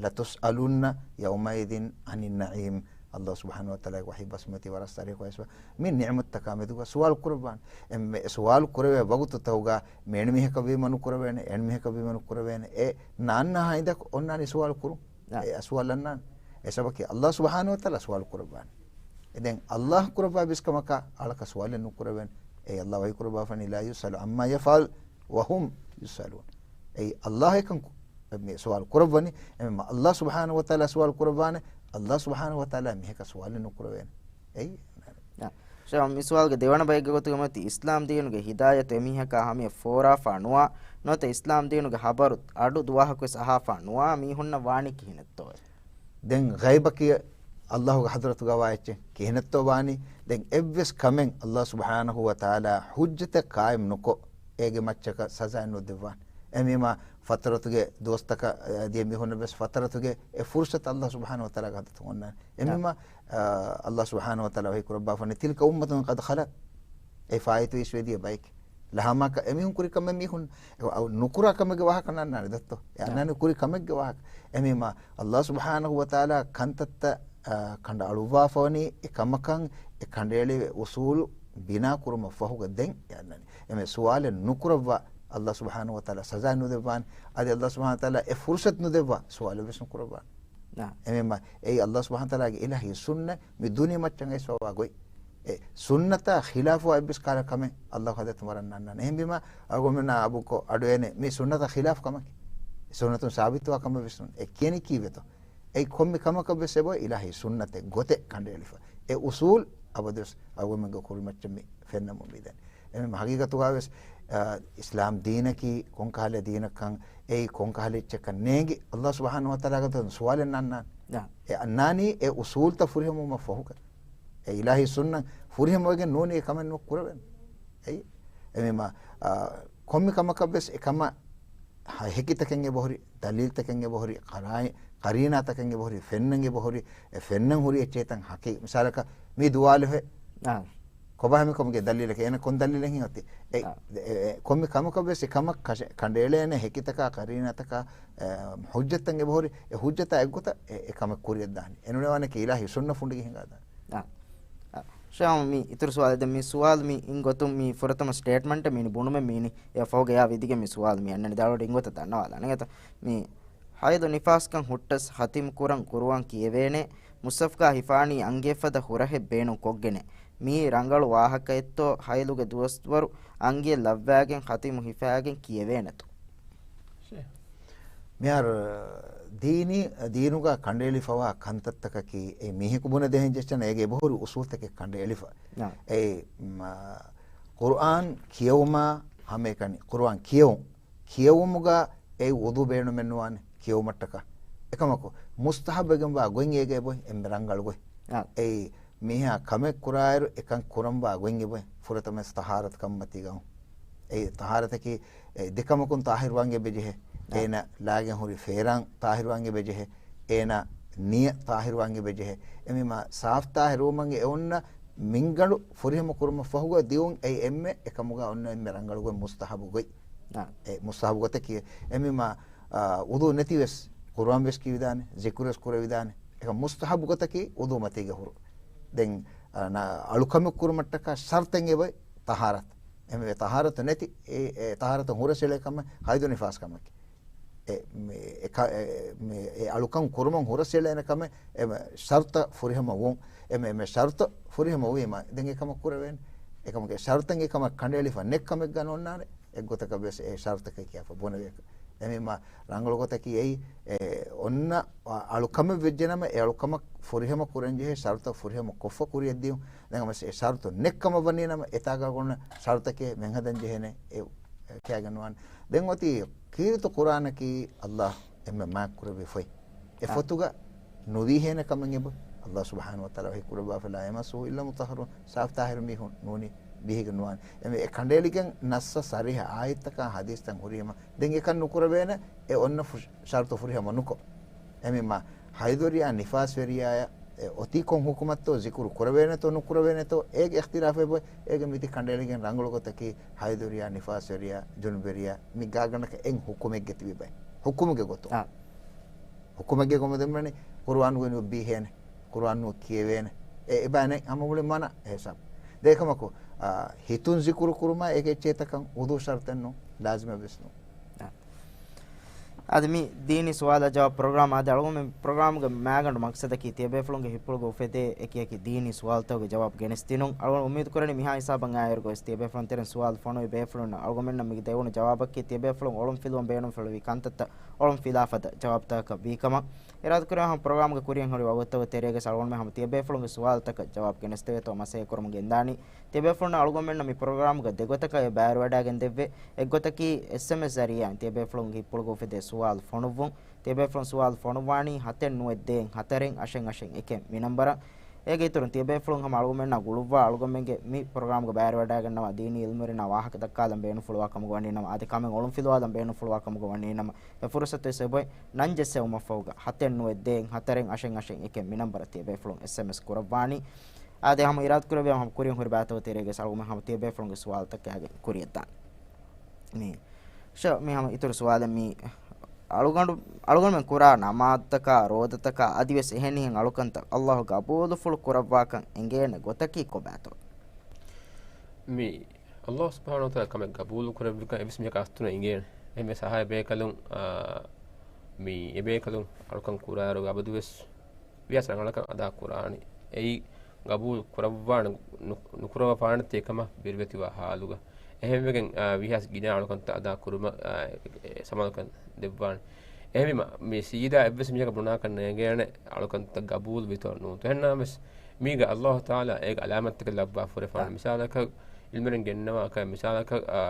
لَتُسْأَلُنَّ يَوْمَئِذٍ عَنِ النَّعِيمِ. ﷲ ސުބްޙާނަހޫ ވަތަޢާލާގެ ވަޙީ ބަސްމަތި ވަރަށް ޞަރީޙު ވެސް ވާ. މި ނިޢުމަތްތަކާ މެދުގަ ސުވާލު ކުރައްވާނެ. އެ މެ-، ސުވާލު ކުރެވޭ ވަގުތުތަކުގަ މޭން މީހަކަށް ވީމަ ނުކުރެވޭނެ، އެންމީހަކަށް ވީމަ ނުކުރެވޭނެ. އެ ނާންނާ ހައިދަކު އޮންނާނީ ސުވާލު ކުރުން. އެ ސުވާލު ނާންނާނެ. އެ ސަބަކީ ﷲ ސުބްޙާނަހޫ ވަތަޢާލާ ސުވާލު ކުރައްވާނެ. ދެން ﷲ ކުރައްވާ ބިސްކަމަކާ އަޅަކަށް ސުވާލެއް ނުކުރެވޭނެ. އެއީ ﷲ ވަޙީ ކުރައްވާފަނީ، لَا يُسْأَلُ عَمَّا يَفْعَلُ وَهُمْ يُسْأَلُونَ. އެއީ ﷲ އެކަން ކު-، މި ސުވާލު ކުރައްވަނީ. އެމެ ﷲ ސުބްޙާނަހޫ ވަތަޢާލާ ސުވާލު ކުރައްވާނެ. ﷲ ސުބްޙާނަހޫ ވަތަޢާލާ މީހަކަށް ސުވާލެއް ނުކުރެވޭނެ. އެއީ ޝޭހް، މި ސުވާލުގެ ދެވަނަ ބައެއްގެ ގޮތުގަ މިއޮތީ އިސްލާމް ދީނުގެ ހިދާޔަތު އެމީހަކާ ހަމަޔަށް ފޯރާފަ ނުވާ، ނުވަތަ އިސްލާމް ދީނުގެ ޚަބަރު އަޑު ދުވަހަކުވެސް އަހާފަ ނުވާ މީހުންނަށް ވާނީ ކިހިނެއްތޯއޭ؟ ދެން ޣައިބަކީ ﷲގެ ޙަޟްރަތުގަ ވާ އެއްޗެއް ކިހިނެއްތޯ ވާނީ؟ ދެން އެއްވެސް ކަމެއް ﷲ ސުބްޙާނަހޫ ވަތަޢާލާ ޙުއްޖަތެއް ޤާއިމް ނުކޮށް، އޭގެ މައްޗަކަށް ސަޒާއެއް ނުދެއްވާނެ. އެމީމާ ފަތަރަތުގެ ދުވަސްތަކަށް ދިޔަ މީހުންނަށް ވެސް ފަތަރަތުގެ އެ ފުރުޞަތު ﷲ ސުބްޙާނަހޫ ވަތަޢާލާގެ ޙަޟްރަތުން އޮންނާނެ. އެމީމާ ﷲ ސުބްޙާނަހޫ ވަތަޢާލާ ވަޙީ ކުރައްވާފަނީ، تِلْكَ أُمَّةٌ قَدْ خَلَتْ. އެ ފާއިތުވެ އިސްވެދިޔަ ބައެކޭ. ލަހާމާކަށް އެމީހުން ކުރި ކަމެއް މީހުން އަ-، ނުކުރާ ކަމެއްގެ ވާހަކަ ނަންނާނެ ދޯ؟ އެ އަންނާނެ ކުރި ކަމެއްގެ ވާހަކަ. އެމީމާ ﷲ ސުބްޙާނަހޫ ވަތަޢާލާ ކަންތައްތައް، އަ، ކަނޑައަޅުއްވާފަވަނީ އެ ކަމަކަށް އެ ކަނޑައެޅި އުޞޫލު ބިނާ ކުރުމަށް ފަހުގަ ދެން އެ އަންނާނެ. އެމެ ސުވާލެއް ނުކުރައްވާ ﷲ ސުބްޙާނަހޫ ވަތަޢާލާ ސަޒާ ނުދެއްވާނެ. އަދި ﷲ ސުބްޙާނަހޫ ވަތަޢާލާ އެ ފުރުޞަތު ނުދެއްވާ ސުވާލެއް ވެސް ނުކުރައްވާނެ. އެމީމާ އެއީ ﷲ ސުބްޙާނަހޫ ވަތަޢާލާގެ އިލާހީ ސުންނަތް މި ދުނިޔެ މައްޗަށް އައިސްފަވާ ގޮތް. އެ ސުންނަތާ ޚިލާފުވާ އެއްވެސް ކަހަލަ ކަމެއް ﷲގެ ޙަޟްރަތުން ވަރަށް ނަންނާނެ. އެހެންވީމާ އަޅުގަނޑުމެންނާ އަބުކޮށް އަޑުއެހެނެއް މި ސުންނަތަށް ޚިލާފު ކަމަކީ. ސުންނަތުން ސާބިތުވާ ކަމެއް ވެސް ނޫން. އެ ކިޔަނީ ކީއްވެތޯ؟ އެއީ ކޮންމެ ކަމަކަށް ވެސް އެބަ އިލާހީ ސުންނަތެއް ގޮތެއް ކަނޑައެޅިފަ. އެ އުޞޫލު އަބަދުވެސް އަޅުގަނޑުމެންގެ ކުރިމައްޗަށް މި ފެންނަމުން މިދަނީ. އެމެ ހަގީގަތުގަ ވެސް، އާ، އިސްލާމް ދީނަކީ ކޮންކަހަލަ ދީނަކަން، އެއީ ކޮންކަހަލަ އެއްޗެއްކަން ނޭނގި ﷲ ސުބްޙާނަހޫ ވަތަޢާލާގެ ޙަޟްރަތުން ސުވާލެއް ނަންނާނެ. އެ އަންނާނީ އެ އުޞޫލުތައް ފުރިހަމަވުމަށް ފަހުގަ. އެ އިލާހީ ސުންނަތް ފުރިހަމަވެގެން ނޫނީ އެ ކަމެއް ނު-، ކުރެވެން. އެއީ، އެމީމާ، އާ، ކޮންމެ ކަމަކަށް ވެސް އެ ކަމަށް ހެކިތަކެއް އެބަހުރި، ދަލީލްތަކެއް އެބަހުރި، ޤަރާ-، ޤަރީނާތަކެއް އެބަހުރި، ފެންނަން އެބަހުރި، އެ ފެންނަން ހުރި އެއްޗެއްތަން ހަކީ. މިސާލަކަށް މީ ދުވާލުހެއް. ކޮބާ މިކަމުގެ ދަލީލަކީ؟ އޭނަ ކޮން ދަލީލެއް ހިނގައްތި؟ އެ، އެ، އެ، ކޮންމެ ކަމަކަށް ވެސް އެ ކަމަށް ކަށެ-، ކަނޑައެޅޭނެ ހެކިތަކާ، ޤަރީނާތަކާ، އެ، ޙުއްޖަތްތައް އެބަހުރި، އެ ޙުއްޖަތާ އެއްގޮތަށް އެ، އެ ކަމެއް ކުރިއަށްދާނެ. އެނޫނެވާނެކީ އިލާހީ ސުންނަ ފުނޑިގެ ހިނގާދާނެ. ޝޭހް މި އިތުރު ސުވާލެއް. ދެން މި ސުވާލު މި އިން ގޮތުން މި ފުރަތަމަ ސްޓޭޓްމަންޓެއް މި ބުނުމެއް މީނި. އެ ފަހުގަ އެއާ ވިދިގެން މި ސުވާލު މި އަންނަނީ ދާޅުވަޑަ އިން ގޮތަށް ދަންނަވާލާނެ. އެތަ މި ހައިޟު ނިފާސްކަން ހުއްޓަސް ޚަތިމް ކުރަން ޤުރުއާން ކިޔެވޭނެ، މުޞްޙަފްގަ ހިފާނީ އަނގޭފަދަ ހުރަހެއް ބޭނުން ކޮށްގެނެ. މިއީ ރަނގަޅު ވާހަކައެއްތޯ؟ ހައިޟުގެ ދުވަސްވަރު އަނގިއެއް ލައްވާގެން ޚަތިމު ހިފާގެން ކިޔެވޭނެތޯ؟ ޝޭހް. މިހާރު ދީނީ، ދީނުގަ ކަނޑައެޅިފަވާ ކަންތައްތަކަކީ އެ މީހަކު ބުނެދޭހެން ޖެއްސަން އޭގެ އެބަހުރި އުސޫލްތަކެއް ކަނޑައެޅިފަ. ނާ. އެ، މަ، ޤުރުއާން ކިޔެވުމާ ހަމައެކަނި، ޤުރުއާން ކިޔެވުން، ކިޔެވުމުގަ އެއީ ވުޟޫ ބޭނުމެއް ނުވާނެ ކިޔެވުމަށްޓަކާ. އެކަމަކު، މުސްތަޙައްބުވެގެންވާ ގޮތް އޭގަ އެބޮތް އެންމެ ރަނގަޅު ގޮތް. އާ. އެއީ، މީހާ ކަމެއް ކުރާއިރު އެކަން ކުރަންވާ ގޮތް އެބޮތް ފުރަތަމަވެސް ޠަހާރަތު ކަން މަތީގަ އޮން. އެއީ، ޠަހާރަތަކީ، އެ، ދެކަމަކުން ޠާހިރުވާން އެބަޖެހޭ. އާ. އޭނަ ލާގެން ހުރި ފޭރާން ޠާހިރުވާން އެބަޖެހޭ. އޭނަ ނިޔަ ޠާހިރުވާން އެބަޖެހޭ. އެމީމާ ސާފް ޠާހިރުވުމަށް އެ އޮންނަ މިންގަނޑު ފުރިހަމަ ކުރުމަށް ފަހުގަ ދިއުން އެއީ އެންމެ އެކަމުގަ އޮންނަ އެންމެ ރަނގަޅު ގޮތް މުސްތަޙައްބު ގޮތް. އާ. އެ މުސްތަޙައްބު ގޮތަކީ އެމީމާ، އާ، ވުޟޫ ނެތިވެސް ޤުރުއާން ވެސް ކިޔެވިދާނެ، ޒިކުރު ވެސް ކުރެވިދާނެ. އެކަމަ މުސްތަޙައްބު ގޮތަކީ ވުޟޫ މަތީގަ ހުރު. ދެން، އާ، ނަ-، އަޅުކަމެއް ކުރުމަށްޓަކާ ޝަރުޠެއް އެބައޮތް ޠަހާރަތު. އެމެ ޠަހާރަތު ނެތި، އެ، އެ ޠަހާރަތު ހުރަސް އެޅޭ ކަމެއް ޙައިޟު ނިފާސް ކަމަކީ. އެ، މެ، އެ ކަ-، އެ، މެ، އެ އަޅުކަން ކުރުމަށް ހުރަސް އެޅޭނެ ކަމެއް، އެ މެ، ޝަރުޠަށް ފުރިހަމަ ވުން. އެ މެ، އެ މެ ޝަރުޠަށް ފުރިހަމަ ވީމަ، ދެން އެ ކަމަށް ކުރެވޭނެ. އެކަމަކު އެ ޝަރުޠަށް އެ ކަމަށް ކަނޑައެޅިފަ ނެތް ކަމެއްގަ ނޯންނާނެ. އެއްގޮތަކަށް ވެސް އެ ޝަރުޠަކީ ކިޔާފަ ބުނެވޭ. އެމީމާ ރަނގަޅު ގޮތަކީ އެއީ، އެ އޮންނަ އަ-، އަޅުކަމެއް ވެއްޖެނަމަ، އެ އަޅުކަމަށް ފުރިހަމަ ކުރަންޖެހޭ ޝަރުޠަށް ފުރިހަމަ ކޮށްފަ ކުރިއަށް ދިޔުން. ދެން އަމަސް އެ ޝަރުޠު ނެތްކަމަށް ވަނީނަމަ، އެތާގަ އޮންނަ ޝަރުޠަކޭ މެންހަދަން ޖެހޭނެ އެ ކިޔާގެން ނުވާނެ. ދެން އޮތީ ކީރިތި ޤުރުއާނަކީ ﷲ އެންމެ މާތްކުރެއްވި ފޮތް. އެ އާ. ފޮތުގަ ނުވީހޭނެ ކަމެއް އެބަ. ﷲ ސުބްޙާނަހޫ ވަތަޢާލާ ވަޙީ ކުރައްވާފަ، "لا يمسه إلا المطهرون." ސާފް ޠާހިރު މީހުން ނޫނީ ވީހިގެން ނުވާނެ. އެމެ އެ ކަނޑައެޅިގެން ނައްސަ ޞަރީޙަ އާޔަތްތަކާ ޙަދީޘްތައް ހުރީމަ، ދެން އެކަން ނުކުރެވޭނެ، އެ އޮންނަ ފު-، ޝަރުޠު ފުރިހަމަ ނުކޮށް. އެމީމާ ޙައިޟުވެރިޔާ ނިފާސްވެރިޔާއަށް އެ އޮތީ ކޮން ޙުކުމަށްތޯ، ޒިކުރު ކުރެވޭނެތޯ ނުކުރެވޭނެތޯ، އޭގެ އިޚްތިލާފެއް އެބަ. އޭގެ މިތި ކަނޑައެޅިގެން ރަނގަޅު ގޮތަކީ ޙައިޟުވެރިޔާ، ނިފާސްވެރިޔާ، ޖުނުބްވެރިޔާ، މި ގާގަނޑަކަށް އެއް ޙުކުމެއްގެ ތިބި ބައެއް. ޙުކުމުގެ ގޮތުން. އާ. ޙުކުމެއްގެ ގޮތުން ދެން ވަނީ ޤުރުއާނުގައި ނުވީހޭނެ، ޤުރުއާނު ކިޔެވޭނެ. އެ، އެބައިނެ ހަމަ މުޅި މާނަ ހިސާބު. ދޭކަމަކު، އާ، ހިތުން ޒިކުރު ކުރުމާ އޭގެ އެއްޗެއްތަކަށް ވުޟޫ ޝަރުޠެއް ނޫން، ލާޒިމެއް ވެސް ނޫން. އާ. އަދި މި ދީނީ ސުވާލަށް ޖަވާބު ޕްރޮގްރާމް އަދި އަޅުގަނޑުމެން ޕްރޮގްރާމްގެ މައިގަނޑު މަޤްޞަދަކީ ތިޔަބޭފުޅުންގެ ހިތްޕުޅުގަ އުފެދޭ އެކިއެކި ދީނީ ސުވާލުތަކުގެ ޖަވާބު ގެނެސްދިނުން. އަޅުގަނޑު އުއްމީދު ކުރަނީ މިހާ ހިސާބަށް އާއިރުގަވެސް ތިޔަބޭފުޅުން ތެރެއިން ސުވާލު ފޮނުވި ބޭފުޅުންނަށް އަޅުގަނޑުމެންނަށް މިގެ ދެވުނު ޖަވާބަކީ ތިޔަބޭފުޅުން އޮޅުންފިލުވަން ބޭނުންފުޅުވި ކަންތައްތައް އޮޅުން ފިލާފަދަ ޖަވާބުތަކަކަށް ވީކަމަށް. އިރާދަކުރެއްވިއްޔާ ހަމަ ޕްރޮގްރާމްގެ ކުރިއަށް ހުރި ވަގުތުތަކުގެ ތެރޭގަ އަޅުގަނޑުމެން ހަމަ ތިޔަބޭފުޅުންގެ ސުވާލުތަކަށް ޖަވާބު ގެނެސްދެވޭތޯ މަސައްކަތް ކުރަމުން ގެންދާނީ. ތިޔަބޭފުޅުންނަށް އަޅުގަނޑުމެންނަށް މި ޕްރޮގްރާމްގަ ދެގޮތަކަށް އެ ބައިވެރިވަޑައިގެން ދެއްވޭ. އެއްގޮތަކީ އެސްއެމްއެސް ޒަރީއާއިން ތިޔަބޭފުޅުންގެ ހިތްޕުޅުގަ އުފެދޭ ސުވާލު ފޮނުއްވުން. ތިޔަބޭފުޅުން ސުވާލު ފޮނުއްވާނީ ހަތެއް ނުވައެއް ދޭއް ހަތަރެއް އަށެއް އަށެއް އެކެއް މި ނަންބަރަށް. އޭގެ އިތުރުން ތިޔަބޭފުޅުން ހަމަ އަޅުގަނޑުމެންނާ ގުޅުއްވާ އަޅުގަނޑުމެންގެ މި ޕްރޮގްރާމްގަ ބައިވެރިވަޑައިގަންނަވާ ދީނީ އިލްމުވެރިންނާ ވާހަކަ ދައްކާލަން ބޭނުންފުޅުވާ ކަމުގަ ވަނީނަމަ، އަދި ކަމެއް އޮޅުންފިލުވާލަން ބޭނުންފުޅުވާ ކަމުގަ ވަނީނަމަ، އެ ފުރުސަތު ވެސް އެބައޮތް. ނަން ޖެއްސެވުމަށްފަހުގަ ހަތެއް ނުވައެއް ދޭއް ހަތަރެއް އަށެއް އަށެއް އެކެއް މި ނަންބަރަށް ތިޔަބޭފުޅުން އެސްއެމްއެސް ކުރައްވާނީ. އާދެ، ހަމަ އިރާދަކުރެއްވިއްޔާ ހަމަ ކުރިއަށް ހުރި ބައިތަކުގެ ތެރޭގަ އަޅުގަނޑުމެން ހަމަ ތިޔަބޭފުޅުންގެ ސުވާލުތަކެއް އަގެއް ކުރިއަށް ދާން. މި، ޝޯ، މި ހަމަ އިތުރު ސުވާލެއް މި. އަޅުގަނޑު، އަޅުގަނޑުމެން ކުރާ ނަމާދުތަކާ، ރޯދަތަކާ އަދިވެސް އެހެނިހެން އަޅުކަންތައް ﷲ ގަބޫލުފުޅު ކުރައްވާކަން އެނގޭނެ ގޮތަކީ ކޮބާތޯ؟ މި ﷲ ސުބްޙާނަހޫ ވަތަޢާލާ ކަމެއް ގަބޫލު ކުރެއްވިކަން އެއްވެސް މީހަކަށް އަސްތުނަށް އެނގޭނެ. އެހެންވެ ސަހާއެއް ބޭކަލުން، އާ، މި އެބޭކަލުން އަޅުކަން ކުރާއިރު އަބަދުވެސް ވިޔަސް ރަނގަޅަކަށް އަދާ ކުރާނެ. އެއީ ގަބޫލު ކުރައްވާނެ، ނު-، ނުކުރައްވާފާނެތީ ކަމަށް ބިރުވެތިވާ ހާލުގަ. އެހެންވެގެން، އާ، ވީހާވެސް ގިނަ އަޅުކަންތައް އަދާ ކުރުމަށް، އާ، އެ، އެ، ސަމާލުކަން ދެއްވާނެ. އެހެންވީމަ، މި ސީދާ އެއްވެސް މީހަކަށް ބުނާކަށް ނޭނގޭނެ އަޅުކަންތައް ގަބޫލު ވިތޯ ނޫންތޯ. އެހެންނަމަވެސް، މީގަ ﷲ ތަޢާލާ އޭގެ ޢަލާމަތްތަކެއް ލައްވާފަ ހުރެފާނެ. އާ. މިސާލަކަށް، ޢިލްމުވެރިން ގެންނަވާ ކަމެއް، މިސާލަކަށް، އާ،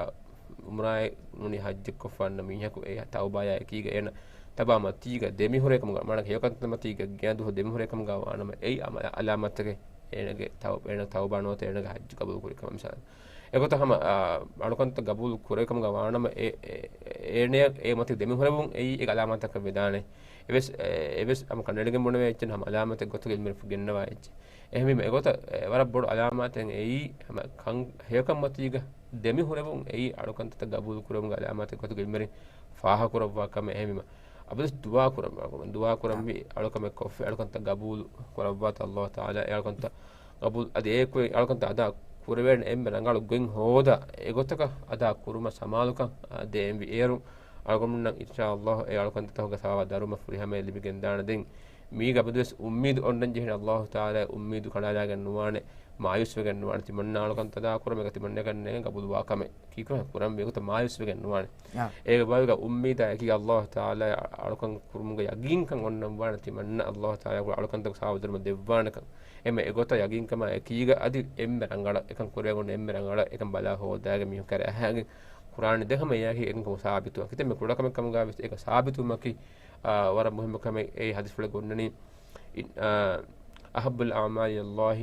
ޢުމްރާއެއް ނޫނީ ޙައްޖެއް ކޮށްފާނަ މީހަކު އެ ތައުބާޔާ އެކީގަ އޭނަ ތަބާ މަތީގަ ދެމިހުރޭ ކަމުގަ، މާނަ ހެޔޮކަންތައް މަތީގަ ގިނަ ދުވަހު ދެމިހުރޭ ކަމުގަ ވާނަމަ، އެއީ އަމަ-، ޢަލާމަތެކޭ އޭނަގެ ތައު-، އޭނަ ތައުބާ ނުވަތަ އޭނަގެ ޙައްޖު ޤަބޫލު ކުރި ކަމަށް މިސާލު. އެގޮތަށް ހަމަ، އާ، އަޅުކަންތައް ޤަބޫލު ކުރޭ ކަމުގަ ވާނަމަ، އެ، އެ، އޭނަ އެ މަތީ ދެމިހުރެވުން އެއީ އޭގެ ޢަލާމަތަކަށް ވެދާނެ. އެވެސް، އެ، އެވެސް ހަމަ ކަނޑައެޅިގެން ބުނެވޭ އެއްޗެއް ހަމަ ޢަލާމަތެއް ގޮތުގަ ޢިލްމުވެރިން ގެންނަވާ އެއްޗެއް. އެހެންވީމަ އެގޮތަށް، އެ، ވަރަށް ބޮޑު ޢަލާމާތެއް އެއީ، ހަމަ ކަން ހެޔޮކަން މަތީގަ ދެމިހުރެވުން އެއީ އަޅުކަންތައް ޤަބޫލު ކުރެވުމުގެ ޢަލާމާތެއް ގޮތުގަ ޢިލްމުވެރިން ފާހަގަކުރައްވާ ކަމެއް. އެހެންވީމަ އަބަދުވެސް ދުޢާ ކުރަން، ދުޢާ ކުރަންވީ އަޅުކަމެއް ކޮށްފި އަޅުކަންތައް ޤަބޫލު ކުރައްވާތަ ﷲ ތަޢާލާ އެ އަޅުކަންތައް ޤަބޫލު، އަދި އެ ކުރި އަޅުކަންތައް އަދާ ކުރެވޭނެ އެންމެ ރަނގަޅު ގޮތް ހޯދާ އެގޮތަކަށް އަދާ ކުރުމަށް ސަމާލުކަން، އާ، ދޭންވީ. އޭރުން އަޅުގަނޑުމެންނަށް އިންޝާﷲ އެ އަޅުކަންތައްތަކުގެ ސަވާބާ ދަރުމަ ފުރިހަމަޔަށް ލިބިގެންދާނެ. ދެން މީގަ އަބަދުވެސް އުއްމީދު އޮންނަން ޖެހޭނެ ﷲ ތަޢާލާ އުއްމީދު ކަނޑާލާގެން ނުވާނެ. މާޔޫސްވެގެން ނުވާނެ. ތިމަންނަ އަޅުކަން އަދާކުރަމޭ ތިމަންނަކަށް ނޭނގެ ގަބޫލުވާ ކަމެއް. ކީކުރަން ކުރަން ވީ އެގޮތަށް މާޔޫސްވެގެން ނުވާނެ. އާ. އޭގެ ބައިވެގަ އުއްމީދާ އެކީ އައްލާހު ތަޢާލާ އަޅުކަން ކުރުމުގެ ޔަގީންކަން އޮންނަން ވާނެ ތިމަންނަ އައްލާހު ތަޢާލާ އަޅުކަންތަކު ސާބިތުކުރަމަށް ދެއްވާނެކަން. އެމެ އެގޮތަށް ޔަގީންކަމާ އެކީގަ އަދި އެންމެ ރަނގަޅަށް އެކަން ކުރެވެން އެންމެ ރަނގަޅަށް އެކަން ބަލާ ހޯދާގެ މީހުން ކަރެ އަހާގެން ކުރާނެ ދެން ހަމަ އެއާއެކީ އެކަން ސާބިތުވާ. ކިތަންމެ ކުޑަކަމެއް ކަމުގަ ވެސް އޭގެ ސާބިތުވުމަކީ، އާ، ވަރަށް މުހިއްމު ކަމެއް. އެއީ ޙަދީޘްފުޅެއް އޮންނަނީ، އިން-، އާ، أحب الأعمال إلى الله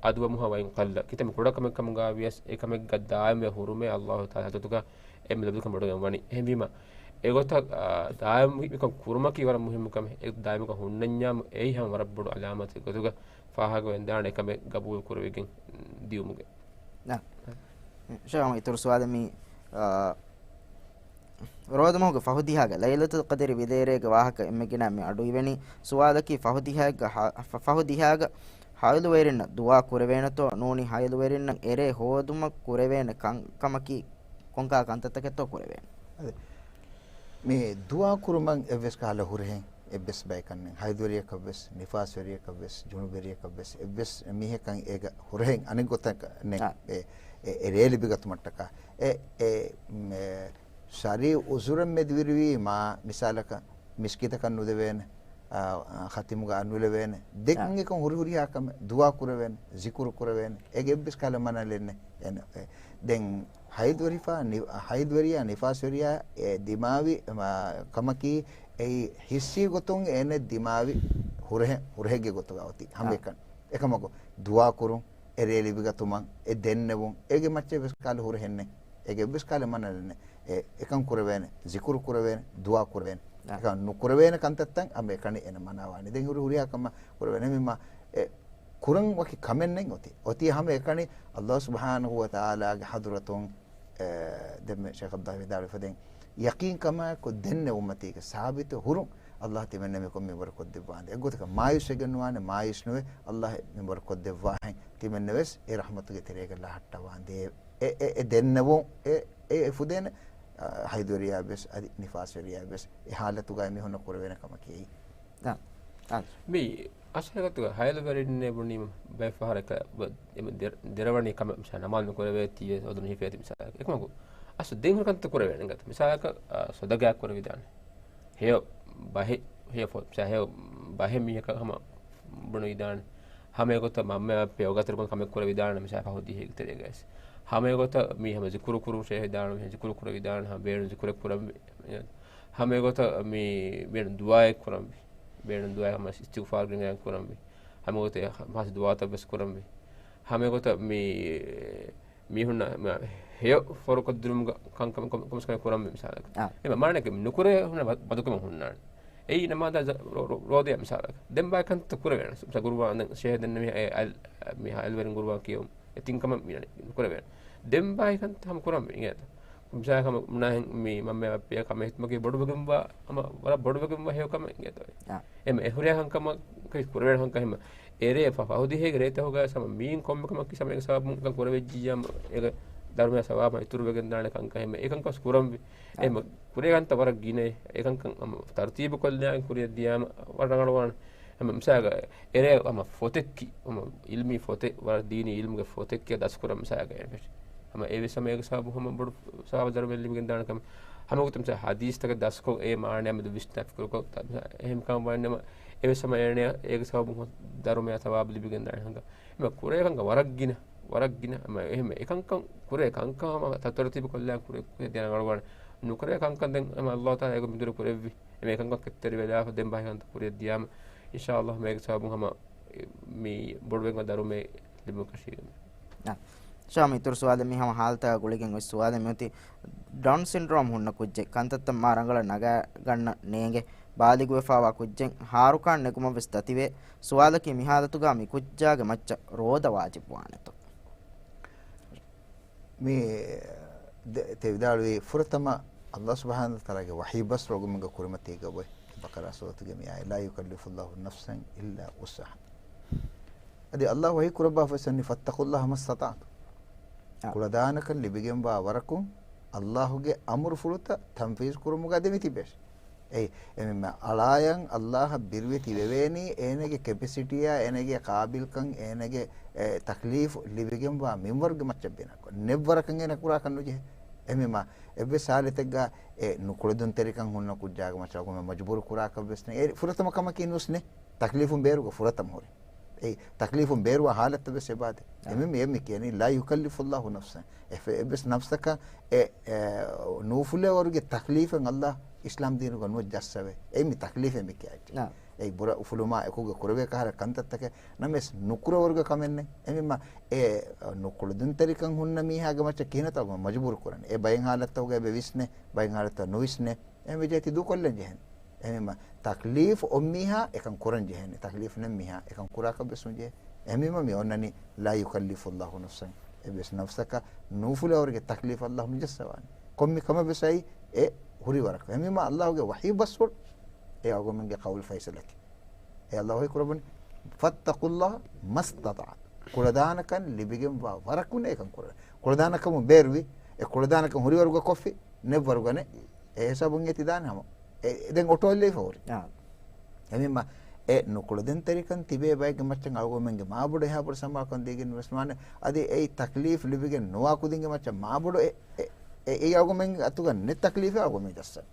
أدومها وإن قل. ކިތަންމެ ކުޑަކަމެއް ކަމުގަ ވިޔަސް އެކަމެއްގަ ދާއިމްވެ ހުރުމޭ އައްލާހު ތަޢާލާ ޙަޟްރަތުގަ އެންމެ ލޮބުވެތި ކަމަށް ވަނީ. އެހެންވީމަ، އެގޮތަށް، އާ، ދާއިމް މިކަން ކުރުމަކީ ވަރަށް މުހިއްމު ކަމެއް. އެ ދާއިމްކަން ހުންނަންޏާ އެއީ ހަމަ ވަރަށް ބޮޑު ޢަލާމަތެއް ގޮތުގަ ފާހަގަވެގެން ދާނެ އެކަމެއް ގަބޫލު ކުރެވިގެން ދިޔުމުގެ. ނާ. ޝައިޚް އިތުރު ސުވާލެއް މި، އާ، ރޯދަމަހުގެ ފަހު ދިހާގަ ލައިލަތުލް ޤަދްރި ވިދޭރޭގެ ވާހަކަ އެންމެ ގިނަ މި އަޑު އިވެނީ ސުވާލަކީ ފަހު ދިހާގަ ހަ-، ފަ-، ފަހު ދިހާގަ ހައިލުވެރިންނަށް ދުޢާ ކުރެވޭނެތޯ ނޫނީ ހައިލުވެރިންނަށް އެރޭ ހޯދުމަށް ކުރެވޭނެ ކަން-، ކަމަކީ ކޮންކަހަލަ ކަންތައްތަކެއްތޯ ކުރެވޭނެ؟ އަދި މި ދުޢާ ކުރުމަށް އެއްވެސް ކަހަލަ ހުރެހެން އެއްވެސް ބަޔަކަށް ނެތް. ހައިލުވެރިޔަކަށްވެސް، ނިފާސްވެރިޔަކަށްވެސް، ޖުނުބްވެރިޔަކަށްވެސް އެއްވެސް މީހަކަށް އޭގަ ހުރެހެން އަނެއް ގޮތަކަށް ނެތް. އާ. އެ، އެ، އެ ރޭ ލިބިގަތުމަށްޓަކާ. އެ، އެ، މެ، ޝަރީ ޢުޛުރެއް މެދުވެރިވީމާ، މިސާލަކަށް މިސްކިތަކަށް ނުދެވޭނެ، އާ، އާ، ޚަތިމުގަ އަންނުލެވޭނެ. ދެން އާ. އެކަން ހުރި ހުރިހާ ކަމެއް، ދުޢާ ކުރެވޭނެ، ޒިކުރު ކުރެވޭނެ. އޭގެ އެއްވެސް ކަހަލަ މަނަލެއް ނެތް. އެ، އެ، ދެން ހައިލުވެރިފާ، ނި-، ހައިލުވެރިޔާ، ނިފާސްވެރިޔާ، އެ ދިމާވި، މާ، ކަމަކީ، އެއީ ހިއްސީ ގޮތުން އޭނެ ދިމާވި ހުރެހެ-، ހުރެހެއްގެ ގޮތުގަ އޮތީ. އާ. ހަމައެކަނި. އެކަމަކު، ދުޢާ ކުރުން، އެ ރޭ ލިބިގަތުމަށް، އެ ދެންނެވުން، އޭގެ މައްޗަށް ވެސް ކަހަލަ ހުރެހެއް ނެތް. އޭގެ އެއްވެސް ކަހަލަ މަނަލެއް ނެތް. އެ، އެކަން ކުރެވޭނެ، ޒިކުރު ކުރެވޭނެ، ދުޢާ ކުރެވޭނެ. އާ. އެކަން ނުކުރެވޭނެ ކަންތައްތައް ހަމައެކަނި އޭނަ މަނާވާނެ. ދެން ހުރި ހުރިހާ ކަމަށް ކުރެވޭނެ. މި މާ، އެ، ކުރަން ވަކި ކަމެއް ނެތް އޮތީ. އޮތީ ހަމައެކަނި އައްލާހު ސުބްޙާނަހޫ ވަތަޢާލާގެ ޙަޟްރަތުން، އެ، ދެންމެ ޝޭޚް އަބްދުﷲ ވިދާޅުވި ފަދައިން، ޔަޤީންކަމާއެކު ދެންނެވުމަތީގެ ސާބިތު ހުރުން އައްލާހު ތިމަންނަ މިކޮށް މިންވަރު ކޮށްދެއްވާނދޭ. އެއްގޮތަކަށް މާޔޫސްވެގެން ނުވާނެ، މާޔޫސް ނުވެ، އައްލާހު މިންވަރު ކޮށްދެއްވާހެން ތިމަންނަ ވެސް އެ ރަޙްމަތުގެ ތެރޭގަ ލަހައްޓަވާނދޭ. އެ، އެ، އެ ދެންނެވުން، އެ، އެ، އެ ފުދޭނެ، އަ، ހައިލުވެރިޔާ ވެސް، އަދި ނިފާސްވެރިޔާ ވެސް، އެ ޙާލަތުގައި މީހުންނަށް ކުރެވޭނެ ކަމަކީ. އާ، އާ. މި އަސްލު ގޮތުގަ ހައިލުވެރިންނޭ ބުނީމަ ބައެއް ފަހަރަކަށް ބަ-، އެމަ ދެރ-، ދެރަވަނީ ކަމެއް މިސާ ނަމާދު ނުކުރެވޭތީ އެ އޮދުން ހިފޭތި މިސާލަކަށް. އެކަމަކު، އަސްލު ދެން ހުރި ކަންތައް ކުރެވޭނެ ގަތަ. މިސާލަކަށް، އާ، ސަދަގާ ކުރެވިދާނެ. ހެޔޮ ބަހެއް، ހެޔޮ ފޮ-، މިސާ ހެޔޮ ބަހެއް މީހަކަށް ހަމަ ބުނެވިދާނެ. ހަމައެގޮތަށް މަންމަޔާ ބައްޕަޔާ އޮގާތެރިކޮށް ކަމެއް ކުރެވިދާނެ މިސާ ފަހު ދިހައިގެ ތެރޭގައި. ހަމައެގޮތަށް މީ ހަމަ ޒިކުރު ކުރުން ޝޭހެދާނެ މީހެއް ޒިކުރު ކުރެވިދާނެ ހަމަ ބޭނުން ޒިކުރެއް ކުރަންވީ. ހަމައެގޮތަށް މީ ބޭނުން ދުޢާއެއް ކުރަންވީ. ބޭނުން ދުޢާއެއް ހަމަ އިސްތިޣްފާރު ގެންގަން ކުރަންވީ. ހަމައެގޮތަށް ޚާއްޞަ ދުޢާތައް ވެސް ކުރަންވީ. ހަމައެގޮތަށް މީ މީހުންނަށް މަ-، ހެޔޮ ފޯރުކޮށްދިނުމުގަ ކަންކަމަށް ކޮ-، ކޮންމެސް ކަމެއް ކުރަންވީ މިސާލަކަށް. އާ. އެ މާނައަކީ ނުކުރޭ ހުންނަ ބަ-، ބަދުކަމެއް ހުންނާނެ. އެއީ ނަމާދާ ޒަ-، ރޯ-، ރޯ-، ރޯދަޔާ މިސާލަކަށް. ދެން ބާއި ކަންތައް ކުރެވޭނެ. މިސާ ގުރުއާން ދެން ޝޭހެއް ދެންނެވި އެ އަލް-، މި ހައިލުވެރިން ގުރުއާން ކިޔެވުން. އެ ތިން ކަމަށް މި ނުކުރެވޭނެ. ދެން ބާއި ކަންތައް ހަމަ ކުރަންވީ އިނގޭތަ؟ މިސާލަކަށް ހަމަ މުނާހެން މި މަންމަޔާ ބައްޕަޔާ ކަމެއް ހިތުމަކީ ބޮޑުވެގެންވާ ހަމަ ވަރަށް ބޮޑުވެގެންވާ ހެޔޮ ކަމެއް އިނގޭތަ؟ އާ. އެމަ އެ ހުރިހާ ކަންކަމަކީ ކުރެވޭނެ ކަންކަން ހަމަ އެރޭ ފަ-، ފަހު ދިހައިގެ ރޭތަކުގައި ހަމަ މީން ކޮންމެ ކަމަކީ ހަމަ އޭގެ ސަބަބުން ކަން ކުރެވިއްޖިއްޔާ ހަމަ އޭގެ ދަރުމަޔާ ސަވާބު އިތުރުވެގެން ދާނެ ކަންކަން ހަމަ އެކަންކަން ކުރަންވީ. އެމަ ކުރޭ ކަންތައް ވަރަށް ގިނައޭ. އެކަންކަން ހަމަ ތަރުތީބު ކޮށްލާގެން ކުރިއަށް ދިޔާމަ ވަރަށް ރަނގަޅުވާނެ. ހަމަ މިސާލަކަށް އެރޭ ހަމަ ފޮތެއްކި، ހަމަ އިލްމީ ފޮތެއް، ވަރަށް ދީނީ އިލްމުގެ ފޮތެއްކިޔާ ދަސްކުރަން މިސާލަކަށް އެރޭ. ހަމަ އެވެސް ހަމަ އޭގެ ސަބަބުން ހަމަ ބޮޑު ސަވާބު ދަރުމައެއް ލިބިގެން ދާނެ ކަމަށް. ހަމަ ގޮތަށް މިސާ ހަދީސްތަކެއް ދަސްކޮށް އެ މާނައާ މެދު ވިސްނާ ފިކުރުކޮށް ތަ-، މިސާ އެހެން ކަމަށް ވާނަމަ އެވެސް ހަމަ އޭނަޔަށް އޭގެ ސަބަބުން ހަ-، ދަރުމަޔާ ސަވާބު ލިބިގެން ދާނެ ހަނގަ. ހަމަ ކުރޭ ކަންކަން ވަރަށް ގިނަ، ވަރަށް ގިނަ. ހަމަ އެހެން އެކަންކަން ކުރޭ ކަންކަން ހަމަ ތަ-، ތަރުތީބު ކޮށްލާ ކުރޭ ކުރިއަށް ދިޔަ ރަނގަޅުވާނެ. ނުކުރޭ ކަންކަން ދެން ހަމަ އައްލާހު ތަޢާލާ އޭގެ މެދުވެރި ކުރެއްވި. އެމެ އެކަންކަން ކެތްތެރިވެލާފަ ދެން ބަހި ކަންތައް ކުރިއަށް ދިޔާމަ، އިންޝާއައްލާހު މޭގެ ސަބަބުން ހަމަ މި ބޮޑުވެގެން ދަރުމައެއް ލިބުން ކަށީގެން. އާ. ޝާމް އިތުރު ސުވާލެއް މި ހަމަ ހާލަތާ ގުޅިގެން އޮތް ސުވާލެއް މިއޮތީ ޑައުން ސިންޑްރޯމް ހުންނަ ކުއްޖެއް ކަންތައްތައް މާ ރަނގަޅަށް ނަގާގަންނަ ނޭނގެ ބާލިޣުވެފާވާ ކުއްޖެއް ހާރުކާން ނެގުމަށް ވެސް ދަތިވޭ. ސުވާލަކީ މި ހާލަތުގަ މި ކުއްޖާގެ މައްޗަށް ރޯދަ ވާޖިބުވާނެތޯ؟ މި ދެ-، ތެ ވިދާޅުވީ ފުރަތަމަ އައްލާހު ސުބްޙާނަހޫ ވަތަޢާލާގެ ވަޙީ ބަސް ވަގުމުގަ ކުރިމަތީގަ އޮތް ބަޤަރާ ސޫރަތުގެ މި އާޔަތް، لا يكلف الله نفسا إلا وسعها. އަދި އައްލާހު ވަޙީ ކުރައްވާފައި ވަނީ، فاتقوا الله ما استطعتم. އާ. ކުޅަދާނަކަން ލިބިގެންވާ ވަރަކުން އައްލާހުގެ އަމުރުފުޅުތައް ތަންފީޒު ކުރުމުގަ ދެމިތިބޭށި. އެއީ، އެމެ އަޅާޔަށް އައްލާހަށް ބިރުވެ ތިބެވޭނީ އޭނަގެ ކެޕެސިޓީއާ، އޭނަގެ ޤާބިލްކަން، އޭނަގެ، އެ، ތަކްލީފު ލިބިގެންވާ މިންވަރުގެ މައްޗަށް ބިނާކޮށް. ނެއްވަރަކަށް އޭނަ ކުރާކަށް ނުޖެހޭ. އެމެ އެއްވެސް ހާލަތެއްގަ އެ ނުކުޅެދުންތެރިކަން ހުންނަ ކުއްޖާގެ މައްޗަށް އަޅުގަނޑުމެން މަޖުބޫރު ކުރާކަށްވެސް ނެތް. އެ ފުރަތަމަ ކަމަކީ ނުސް ނެތް. ތަކްލީފުން ބޭރުގަ ފުރަތަމަ ހުރި. އެއީ، ތަކްލީފުން ބޭރުވާ ހާލަތަށް ވެސް އެބާދެ. އާ. އެމެ، އެމެ ކިޔަނީ، ލާ ޔުކައްލިފުﷲ ނަފްސަން. އެ ފެ-، އެއްވެސް ނަފްސަކަށް އެ، އެ، ނޫފުލޭވަރުގެ ތަކްލީފެއް އައްލާ އިސްލާމް ދީނުގަ ނުވެސް ޖައްސަވޭ. އެއީ މި ތަކްލީފެއް މި ކިޔާ އެއްޗެއް. އާ. އެއީ ބުރަ އުފުލުމާ އެކުގަ ކުރެވޭ ކަހަލަ ކަންތައްތަކެއް ނަމަވެސް ނުކުރެވަރުގެ ކަމެއް ނެތް. އެމެ އެ ނުކުޅެދުންތެރިކަން ހުންނަ މީހާގެ މައްޗަށް ކިހިނެއްތޯ މަޖުބޫރު ކުރަން. އެ ބައެއް ހާލަތްތަކުގަ އެބަ ވިސްނެ، ބައެއް ހާލަތްތައް ނުވިސްނެ. އެހެން ވެއްޖެއްޔާ ތި ދޫކޮށްލަން ޖެހޭނެ. އެހެންވީމަ ތަކްލީފް އޮތް މީހާ އެކަން ކުރަން ޖެހޭނެ. ތަކްލީފް ނެތް މީހާ އެކަން ކުރާކަށް ވެސް ނުޖެހޭ. އެހެންވީމަ މި އޮންނަނީ ލާ ޔުކައްލިފުﷲ ނަފްސަން. އެއްވެސް ނަފްސަކަށް ނޫފުލޭވަރުގެ ތަކްލީފް އައްލާހު ނުޖައްސަވާނެ. ކޮންމެ ކަމެއް ވެސް އައީ އެ ހުރި ވަރަކަށް. އެހެންވީމަ އައްލާހުގެ ވަޙީ ބަސްފުޅު އެ އަޅުގަނޑުމެންގެ ޤައުލު ފައިސަލަކީ. އެ އައްލާހު ވަޙީ ކުރައްވަނީ، "ފައްތަޤުﷲ މަސްތަޠަޢްތުމް." ކުޅަދާނަކަން ލިބިގެންވާ ވަރަކުން އެކަން ކުރޭ. ކުޅަދާނަކަމުން ބޭރުވި، އެ ކުޅަދާނަކަން ހުރިވަރުގަ ކޮށްފި، ނެތްވަރުގަ ނެތް. އެ ހިސާބުން އެ ތި ދާނެ ހަމަ. އެ، ދެން އޮޓޯ އެއްލެވިފަ ހުރި. އާ. އެމީމަ އެ ނުކުޅެދުންތެރިކަން ތިބޭ ބައެއްގެ މައްޗަށް އަޅުގަނޑުމެންގެ މާބޮޑު އެހާ ބޮޑު ސަމާލުކަން ދީގެން ވެސް ނުވާނެ. އަދި އެއީ ތަކްލީފް ލިބިގެން ނުވާ ކުދިންގެ މައްޗަށް މާބޮޑު އެ، އެ، އެ، އެއީ އަޅުގަނޑުމެންގެ އަތުގަ ނެތް ތަކްލީފެއް އަޅުގަނޑުމެން ޖައްސަން.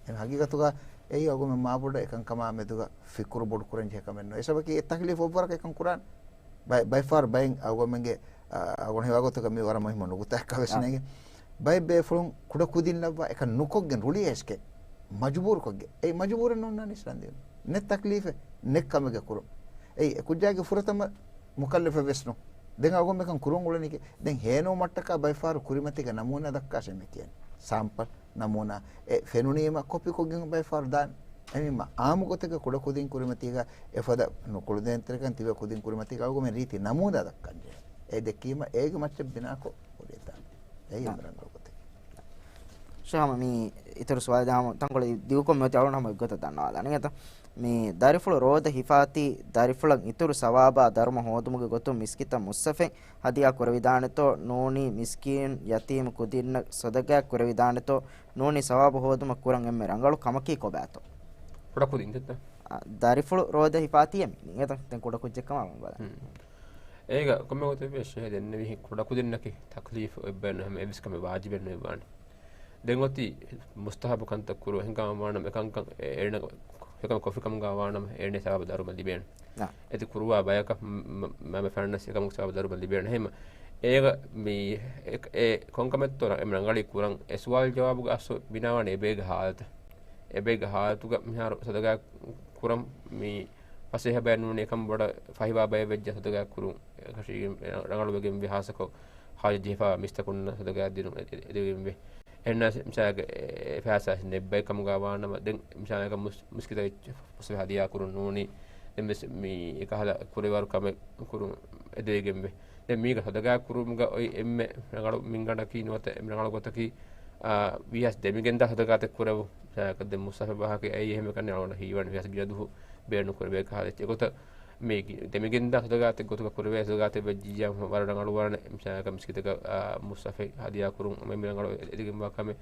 އެ ހަގީގަތުގަ އެއީ އަޅުގަނޑުމެން މާބޮޑަށް އެކަންކަމާ މެދުގަ ފިކުރު ބޮޑު ކުރަން ޖެހޭ ކަމެއް ނޫން. އެ ސަބަބަކީ އެ ތަކްލީފް އޮއްވަރަކަށް އެކަން ކުރާނެ. ބައި-، ބައިފާރު ބައެއް އަޅުގަނޑުމެންގެ، އަ، އަޅުގަނޑު ހީވާގޮތަކަށް މީ ވަރަށް މުހިއްމު ނުކުތާއެއްކަ ވެސް އަ. ނޭނގެ. ބައެއް ބޭފުޅުން ކުޑަ ކުދިން ލައްވާ އެކަން ނުކޮށްގެން ރުޅި އެސްކެ މަޖުބޫރުކޮށްގެ. އެއީ މަޖުބޫރެއް ނޫން ނާން އިސްލާމް ދީނު. ނެތް ތަކްލީފެއް، ނެތް ކަމެއްގެ ކުރުން. އެއީ އެ ކުއްޖާގެ ފުރަތަމަ މުކައްލަފެއް ވެސް ނޫން. ދެން އަޅުގަނޑު މިކަން ކުރުން އުޅެނީކީ. ދެން ހޭނުން މައްޓަކާ ބައިފާރު ކުރިމަތީގަ ނަމޫނާ ދައްކާށޭ މި ކިޔަނީ. ސާމްޕަލް ނަމޫނާ. އެ ފެނުނީމަ ކޮޕީކޮށްގެން ބައިފާރު ދާނެ. އެމީމަ އާއްމު ގޮތެއްގަ ކުޑަ ކުދިން ކުރިމަތީގަ އެފަދަ ނުކުޅެދުންތެރިކަން ތިބޭ ކުދިން ކުރިމަތީގަ އަޅުގަނޑުމެން ރީތި ނަމޫނާ ދައްކަން ޖެހޭ. އެ ދެއްކީމަ އޭގެ މައްޗަށް ބިނާކޮށް ހުރި އެތާ. އެއީ ނަ. އެންމެ ރަނގަޅު ގޮތެއް. ޝާމް، މި އިތުރު ސުވާލެއް ހަމަ ތަންކޮޅެއް ދިގުކޮށް މިއޮތީ އަޅުގަނޑު ހަމަ އެއްގޮތަށް ދަންނަވާލާނެ އިނގޭތަ؟ މި ދަރިފުޅު ރޯދަ ހިފާތީ ދަރިފުޅަށް އިތުރު ސަވާބާ ދަރުމަ ހޯދުމުގެ ގޮތުން މިސްކިތަށް މުއްސަފެއް ހަދިޔާ ކުރެވިދާނެތޯ، ނޫނީ މިސްކީން ޔަތީމު ކުދިންނަށް ޞަދަޤާތް ކުރެވިދާނެތޯ، ނޫނީ ސަވާބު ހޯދުމަށް ކުރަން އެންމެ ރަނގަޅު ކަމަކީ ކޮބާތޯ؟ ކުޑަކުދިން ދެއްތަ؟ އަ، ދަރިފުޅު ރޯދަ ހިފާތީ އެމި އިނގޭތަ؟ ދެން ކުޑަކުއްޖެއްކަމާ ވަން ބަލާ. ހުން. އޭގަ ކޮންމެ ގޮތެއްވިޔަސް އެހެ ދެންނެވިހެން ކުޑަކުދިންނަކީ ތަކްލީފު އެއްބައެއް ނުވެ ހަމަ އެއްވެސް ކަމެއް ވާޖިބެއް ނުވެވާނެ. ދެން އޮތީ މުސްތަހަބު ކަންތައް ކުރު އެހެންކަމަށް ވާނަމަ އެކަންކަން އެ-، އޭނަ އެކަން ކޮށްފިކަމުގަ ވާނަމަ އޭނަ ސަވާބު ދަރުމަ ލިބޭނެ. ނާ. އެތި ކުރުވާ ބަޔަކަށް މަ-، މަ-، މަ-، މަ ފަންނަސް އެކަމުގެ ސަވާބު ދަރުމަ ލިބޭނެ. ހެމަ އޭގަ މި އެ-، އެ ކޮންކަމެއްތޯ އެމް ރަނގަޅީ ކުރަން އެ ސުވާލު ޖަވާބުގެ އަސްލު ބިނާވާނެ އެބޭގެ ހާލަތަށް. އެބޭގެ ހާލަތުގަ މިހާރު ސަދަގާ ކުރަން މި ފަސޭހަ ބަޔެއް ނޫނީ އެކަން ބޮޑަށް ފަހިވާ ބައެއް ވެއްޖެ ސަދަގާ ކުރުން ރަނގަޅުވެގެން ވި ހާސަކޮށް ހާޖަ ޖެހިފާ މީސްތަކުންނަށް ސަދަގާ ދިނުން އެ-، އެ-، އެދެވިގެންވޭ. އެހެންނަސް މިސާލަކަށް އެ-، އެ ފައިސާ ނެއްބައި ކަމުގަ ވާނަމަ ދެން މިސާލަކަށް މުސް-، މުސްކިތަށް އެއްޗެއް ފަސޭހަ ހަދިޔާ ކުރުން ނޫނީ ދެން ވެސް މި އެކަހަލަ ކުރެވިވަރު ކަމެއް ކުރުން އެދެވިގެންވޭ. ދެން މީގަ ސަދަގާ ކުރުމުގަ އޮތް އެންމެ ރަނގަޅު މިންގަނޑަކީ ނުވަތަ އެންމެ ރަނގަޅު ގޮތަކީ، އާ، ވީހާސް ދެމިގެންދާ ސަދަގާތެއް ކުރެވުން. މިސާލަކަށް ދެން މުސްއަފެއް ވާހަކަ އެއީ އެހެންވެ ކަންނޭނގެ އަޅުގަނޑަށް ހީވާނެ ވީހާސް ގިނަ ދުވަހު ބޭނުން ކުރެވޭ ކަހަލަ އެއްޗެއް. އެގޮތަށް މި ގި-، ދެމިގެންދާ ސަދަގާތެއް ގޮތުގަ ކުރެވޭ ސަދަގާތެއް ވެއްޖިއްޔާ ވަރަށް ރަނގަޅުވާނެ. މިސާލަކަށް މިސްކިތަކަށް، އާ، މުސްއަފެއް ހަދިޔާ ކުރުން އެންމެ ރަނގަޅު އެ-، އެދިގެންވާ ކަމެއް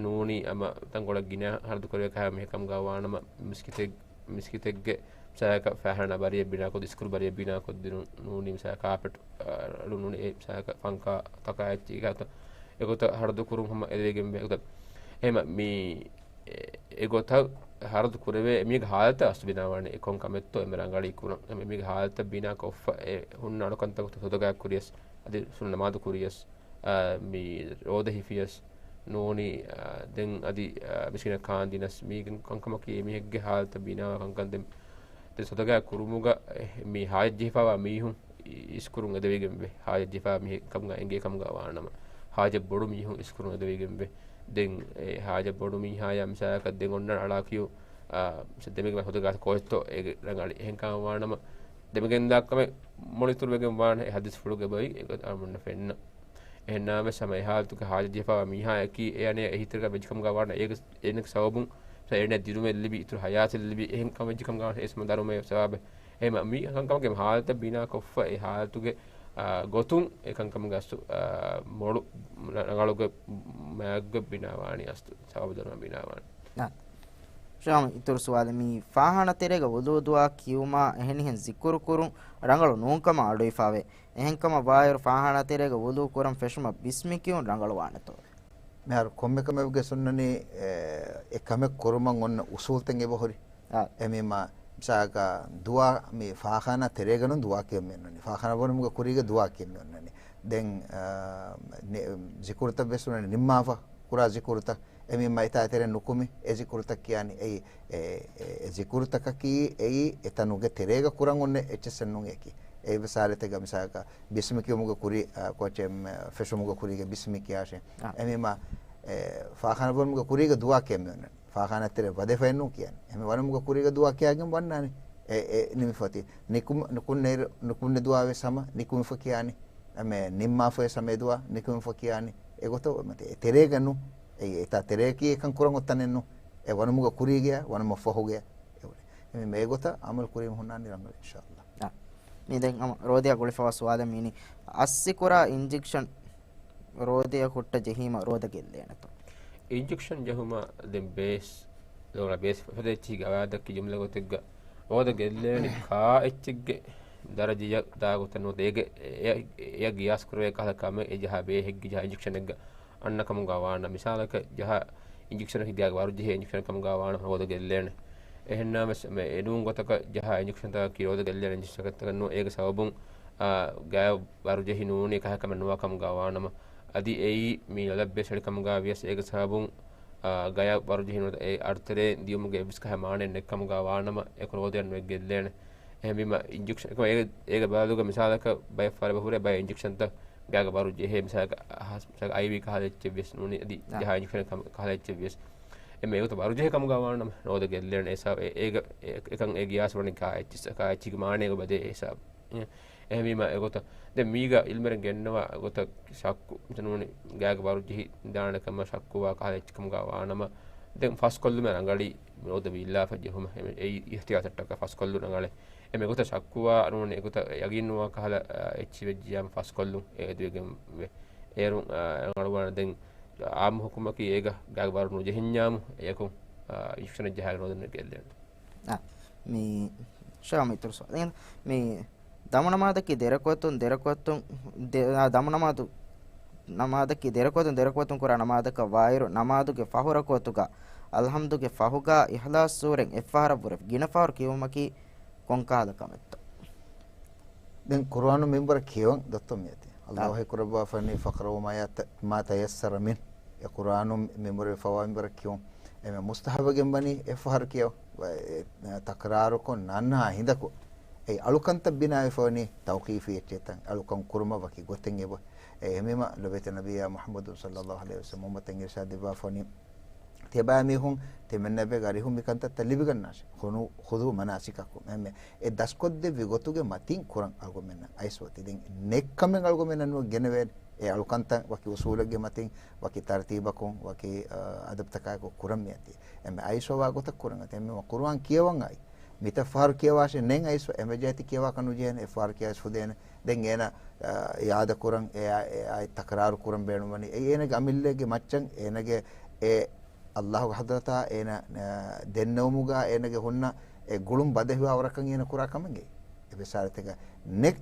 ނޫނީ އަމަ ތަންކޮޅެއް ގިނަ ހަރަދު ކުރެވޭ ކަހަލަ މިހެން ކަމުގަ ވާނަމަ މިސްކިތެއް މިސްކިތެއްގެ މިސާލަކަށް ފާހާނާ ބަރިއެއް ބިނާކޮށް، އިސްކުރު ބަރިއެއް ބިނާކޮށްދިނުން ނޫނީ މިސާލަކަށް ކާޕެޓް، އަ، ނޫނީ އެ މިސާލަކަށް ފަންކާ ތަކާ އެއްޗެއް ގާތަށް އެގޮތަށް ހަރަދު ކުރުން ހަމަ އެދެވިގެންވޭ. އެގޮތަށް އެހެމަ މި އެ-، އެގޮތަށް ހަރަދު ކުރެވޭ މީގެ ހާލަތަށް އަސްލު ބިނާވާނެ އެ ކޮން ކަމެއްތޯ އެންމެ ރަނގަޅީ ކުރަން. އެހެމަ މީގެ ހާލަތަށް ބިނާކޮށްފަ އެ ހުންނަ އަޅުކަންތަކުގެ ސަދަގާތް ކުރިޔަސް އަދި ސުންނަ ނަމާދު ކުރިޔަސް، އާ، މި ރޯދަ ހިފިޔަސް ނޫނީ، އާ، ދެން އަދި، އާ، މިސްކިނަށް ކާންދިނަސް މީގެން ކަންކަމަކީ އެމީހެއްގެ ހާލަތަށް ބިނާވާ ކަންކަން. ދެން، ދެން ސަދަގާ ކުރުމުގަ، އެ، މި ހާޖަތް ޖެހިފާވާ މީހުން އި-، އިސްކުރުން އެދެވިގެންވޭ. ހާޖަތް ޖެހިފާ މީހެއް ކަމުގަ އެނގޭ ކަމުގަ ވާނަމަ، ހާޖަތް ބޮޑު މީހުން އިސްކުރުން އެދެވިގެންވޭ. ދެން އެ ހާޖަތް ބޮޑު މީހާޔާ މިސާލަކަށް ދެން އޮންނަ އަޅާކިޔު، އާ، ދެމިގެން ހުދަގާތަ ކޯއްތޯ އޭގެ ރަނގަޅި. އެހެން ކަމަށް ވާނަމަ، ދެމިގެންދާ ކަމެއް މޮނިޓަރ ވެގެން ވާނެ އެ ހަދީސްފުޅުގެ ބައި އެގޮތަށް އަޅުގަނޑުމެންނަށް ފެންނަ. އެހެން ނަމަވެސް ހަމަ އެ ހާލަތުގެ ހާޖަތް ޖެހިފާވާ މީހާޔަކީ އެ އަނެއް އެހީތެރިކަން ވެއްޖެ ކަމުގަ ވާނަ އޭގެ، އޭނަގެ ސަބަބުން އޭނަ ދިރުމެއް ލިބި، އިތުރު ހަޔާތެއް ލިބި، އެހެން ކަމެއް ވެއްޖެ ކަމުގަ ވާނަ އޭ ސަމަ ދަރުމައެއް ސަވާބެއް. އެހެމަ މީ ކަންކަމަކީ ހާލަތަށް ބިނާކޮށްފަ އެ ހާލަތުގެ، އާ، ގޮތުން އެ ކަންކަމުގެ އަސްލު، އާ، މޮޅު ރަ-، ރަނގަޅުގެ މާތްގޮތް ބިނާވާނީ އަސްލު ސަވާބު ދަރުމަ ބިނާވާނީ. ނާ. ޝާމް، އިތުރު ސުވާލެއް. މި ފާޚާނާ ތެރޭގަ ވުޟޫ ދުޢާ ކިޔުމާ އެހެނިހެން ޒިކުރު ކުރުން ރަނގަޅު ނޫންކަމަށް އަޑުއިވިފައެވެ. އެހެންކަމަށް ވާއިރު ފާޚާނާ ތެރޭގަ ވުޟޫ ކުރަން ފެށުމަށް ބިސްމި ކިޔުން ރަނގަޅުވާނެތޯ؟ މިހާރު ކޮންމެ ކަމެއްގެ ސުންނަނީ، އެ، އެ ކަމެއް ކުރުމަށް އޮންނަ އުސޫލްތައް އެބަހުރި. އާ. އެމީމާ މިސާލަކަށް ދުޢާ މި ފާޚާނާ ތެރޭގަނު ދުޢާ ކިޔަން މި އޮންނަނީ. ފާޚާނާ ވަނުމުގެ ކުރީގެ ދުޢާ ކިޔަން މި އޮންނަނީ. ދެން، އާ، ނި-، ޒިކުރުތައް ވެސް ނިންމާފަ، ކުރާ ޒިކުރުތައް. އެމީމާ އެތާ ތެރޭ ނުކުމި، އެ ޒިކުރުތައް ކިޔާނީ. އެއީ، އެ، އެ، އެ ޒިކުރުތަކަކީ އެއީ އެތަނުގެ ތެރޭގަ ކުރަން އޮންނަ އެއްޗެއްސެއް ނޫން އެކީ. އެ ވެސް ހާލަތެއްގަ މިސާލަކަށް ބިސްމި ކިޔުމުގެ ކުރި، އާ، ކޯޗެއް، މެ، ފެށުމުގެ ކުރީގެ ބިސްމި ކިޔާށޭ. އާ. އެމީމާ، އެ، ފާޚާނާ ވަނުމުގެ ކުރީގެ ދުޢާ ކިޔަން މި އޮންނަނީ. ފާޚާނާ ތެރޭ ވަދެފައެއް ނޫން ކިޔާނީ. އެމީ ވަނުމުގެ ކުރީގެ ދުޢާ ކިޔާގެން ވަންނާނީ. އެ، އެ ނިމިފަތި. ނިކުމް-، ނުކުންނެ-، ނުކުންނެ ދުޢާ ވެސް ހަމަ ނިކުމިފަ ކިޔާނީ. އެމެ ނިންމާފަ ވެސް ހަމަ އެ ދުޢާ ނިކުމިފަ ކިޔާނީ. އެގޮތަށް އެ ތެރޭގަ ނޫން. އެ، އެތާ ތެރޭއަކީ އެކަން ކުރަން އޮތް ތަނެއް ނޫން. އެ ވަނުމުގެ ކުރީގެ، ވަނުމަށް ފަހުގެ. އެ މޭގޮތަށް އަމަލު ކުރީމަ ހުންނާނީ ރަނގަޅު، އިންޝާﷲ. އާ. މި ދެން ހަމަ ރޯދަޔާ ގުޅިފަވާ ސުވާލެއް މީނީ، އައްސިކުރާ އިންޖެކްޝަން ރޯދަޔަށް ހުއްޓަ ޖެހީމަ ރޯދަ ގެއްލޭނެތޯ؟ އިންޖެކްޝަން ޖެހުމަށް ދެން ބޭސް، ދޯޅަ ބޭސް ފަދަ އެއްޗިހި ގަވާއިދަކީ ޖުމްލަ ގޮތެއްގަ ރޯދަ ގެއްލޭނެ ކާ އެއްޗެއްގެ ދަރަޖަޔަށް ދާ ގޮތެއް ނުވަތަ އޭގެ އެ-، އެ-، އެއަށް ގިޔާސް ކުރެވޭ ކަހަލަ ކަމެއް އެ ޖަހާ ބޭހެއްގެ ޖަހާ އިންޖެކްޝަނެއްގަ އަންނަ ކަމުގަ ވާނަމަ، މިސާލަކަށް ޖަހާ އިންޖެކްޝަނަކީ ގާގަ ވަރު ޖެހޭ އިންޖެކްޝަނެއް ކަމުގަ ވާނަމަ ރޯދަ ގެއްލޭނެ. އެހެންނާވެސް މެ އެނޫން ގޮތަކަށް ޖަހާ އިންޖެކްޝަންތަކަކީ ރޯދަ ގެއްލޭނެ އިންޖެކްޝަންތަކެއް ނޫން. އޭގެ ސަބަބުން، އާ، ގާ ވަރު ޖެހި ނޫނީ ކަހަލަ ކަމެއް ނުވާ ކަމުގަ ވާނަމަ، އަދި އެއީ މި ލޮލަށް ބޭސް އެޅި ކަމުގަ ވިޔަސް އޭގެ ސަބަބުން، އާ، ގާ ވަރު ޖެހި ނުވަތަ އެ އަޑުތެރޭ ދިޔުމުގެ އެއްވެސް ކަހަލަ މާނައެއް ނެތް ކަމުގަ ވާނަމަ، އެކު ރޯދައެއް ނުވެ ގެއްލޭނެ. އެހެންވީމަ އިންޖެކްޝަން، އެކު އޭގެ، އޭގެ ބަދަލުގަ މިސާލަކަށް ބައެއް ފަހަރު އެބަ ހުރޭ ބައެއް އިންޖެކްޝަންތައް ގާގަ ވަރު ޖެހޭ، މިސާލަކަށް އައިވީ ކަހަލަ އެއްޗެއް ވިޔަސް ނޫނީ އަދި އާ. ޖަހާ އިންޖެކްޝަން ކަމަ-، ކަހަލަ އެއްޗެއް ވިޔަސް. އެ މޭގޮތަށް ވަރު ޖެހޭ ކަމުގަ ވާނަމަ ރޯދަ ގެއްލޭނެ އެ ސަބަބު އެ-، އޭގަ-، އެ-، އެކަން އެ ގިޔާސް ވަނީ ކާ އެއްޗިސް-، ކާ އެއްޗިގެ މާނައިގަ ބަދޭ އެ ސަބަބު. އެ-، އެހެންވީމަ އެގޮތަށް ދެން މީގަ އިލްމުވެރިން ގެންނަވާ ގޮތަށް ޝައްކު ނޫނީ ގާގަ ވަރު ޖެހި ދާނެ ކަމަށް ޝައްކުވާ ކަހަލަ އެއްޗެއް ކަމުގަ ވާނަމަ ދެން ފަސްކޮށްލުމެއް ރަނގަޅީ ރޯދަ ވީއްލާފަ ޖެހުމަށް. އެ-، އެއީ އިހްތިޔާތަށްޓަކާ ފަސްކޮށްލުން ރަނގަޅޭ. އެ މޭގޮތަށް ޝައްކުވާ ނޫނީ އެގޮތަށް ޔަގީންނުވާ ކަހަލަ، އާ، އެއްޗިހި ވެއްޖިޔާމަ ފަސްކޮށްލުން އެ އެދިވެގެން ވޭ. އޭރުން، އާ، ރަނގަޅުވާނެ ދެން އާއްމު ހުކުމަކީ އޭގަ ގާގަ ވަރު ނުޖެހިންޏާމު އެޔަކު، އާ، އިންޖެކްޝަނެއް ޖަހާގެން ރޯދަ ނުގެއްލޭނެ. އާ، މި ޝާމް އިތުރު ސުވާލެއް. މި ދަމު ނަމާދަކީ ދެރަކުވަތުން، ދެރަކުވަތުން، ދެ-، އާ، ދަމު ނަމާދު، ނަމާދަކީ ދެރަކުވަތުން، ދެރަކުވަތުން ކުރާ ނަމާދަކަށް ވާއިރު، ނަމާދުގެ ފަހު ރަކުވަތުގަ އަލްޙަމްދުގެ ފަހުގަ އިޚްލާޞް ސޫރަތް އެއްފަހަރަށްވުރެ ގިނަ ފަހަރު ކިޔުމަކީ ކޮންކަހަލަ ކަމެއްތޯ؟ ދެން ޤުރުއާނު މިންވަރަށް ކިޔަވަން ދޮއްތޯ މިއޮތީ. އާ. ﷲ އެ ކުރައްވާފަނީ، "فاقرؤوا ما يت-، ما تيسر منه." އެ ޤުރުއާނު މިންވަރު ފަވާ މިންވަރަށް ކިޔުން. އެމެ މުސްތަޙައްބުވެގެން ވަނީ އެއްފަހަރު ކިޔަވަން. އެ، ތަކްރާރުކޮށް ނާންނާ ހިނދަކު އެ އަޅުކަންތައް ބިނާވެފަވަނީ ތައުޤީފީ އެއްޗެއްތަން. އަޅުކަން ކުރުމަށް ވަކި ގޮތެއް އެބަ. އެ އެމީމަ ލޮބެތި ނަބިއްޔާ މުޙައްމަދު ޞައްލައްލާހު ޢަލައިހި ވަސައްލަމަ އުއްމަތަށް އިރުޝާދު ދެއްވާފަވަނީ، ތިޔަބައިމީހުން ތިމަންނަބެ ގަރިހުން މިކަންތައްތައް ލިބިގަންނާށެ. ޚުދޫ، ޚުދޫ މަނާސިކަކުމް. އެމެ އެ ދަސްކޮށްދެއްވި ގޮތުގެ މަތިން ކުރަން އަޅުގަމެންނަށް އައިސް އޮތީ. ދެން ނެތް ކަމެއް އަޅުގަމެންނަށް ނުވެ ގެނެވޭނެ. އެ އަޅުކަންތައް ވަކި އުސޫލެއްގެ މަތިން، ވަކި ތަރުތީބަކުން، ވަކި، އަ، އަދަބުތަކާއެކު ކުރަން މިއަތީ. އެމެ އައިސް އޮވާ ގޮތަށް ކުރަން އަތީ. އެމެ ޤުރުއާން ކިޔަވަން އައި. މިތައް ފަހަރު ކިޔަވާށޭ ނެތް އައިސް އެމެ ޖާތި ކިޔަވާކަށް ނުޖެހޭނެ. އެއް ފަހަރު ކިޔަވެސް ފުދޭނެ. ދެން އޭނަ، އާ، އިޢާދަ ކުރަން، އެ، އެ، އެ، ތަކްރާރު ކުރަން ބޭނުންވަނީ. އެއީ އޭނަގެ އަމިއްލައިގެ މައްޗަށް އޭނަގެ އެ ﷲ ގެ ޙަޟްރަތާ އޭނަ، އާ، ދެންނެވުމުގަ އޭނަގެ ހުންނަ އެ ގުޅުން ބަދަހިވާވަރަކަށް އޭނަ ކުރާ ކަމެއްގެ. އެ ބިސާރަތެއްގަ ނެތް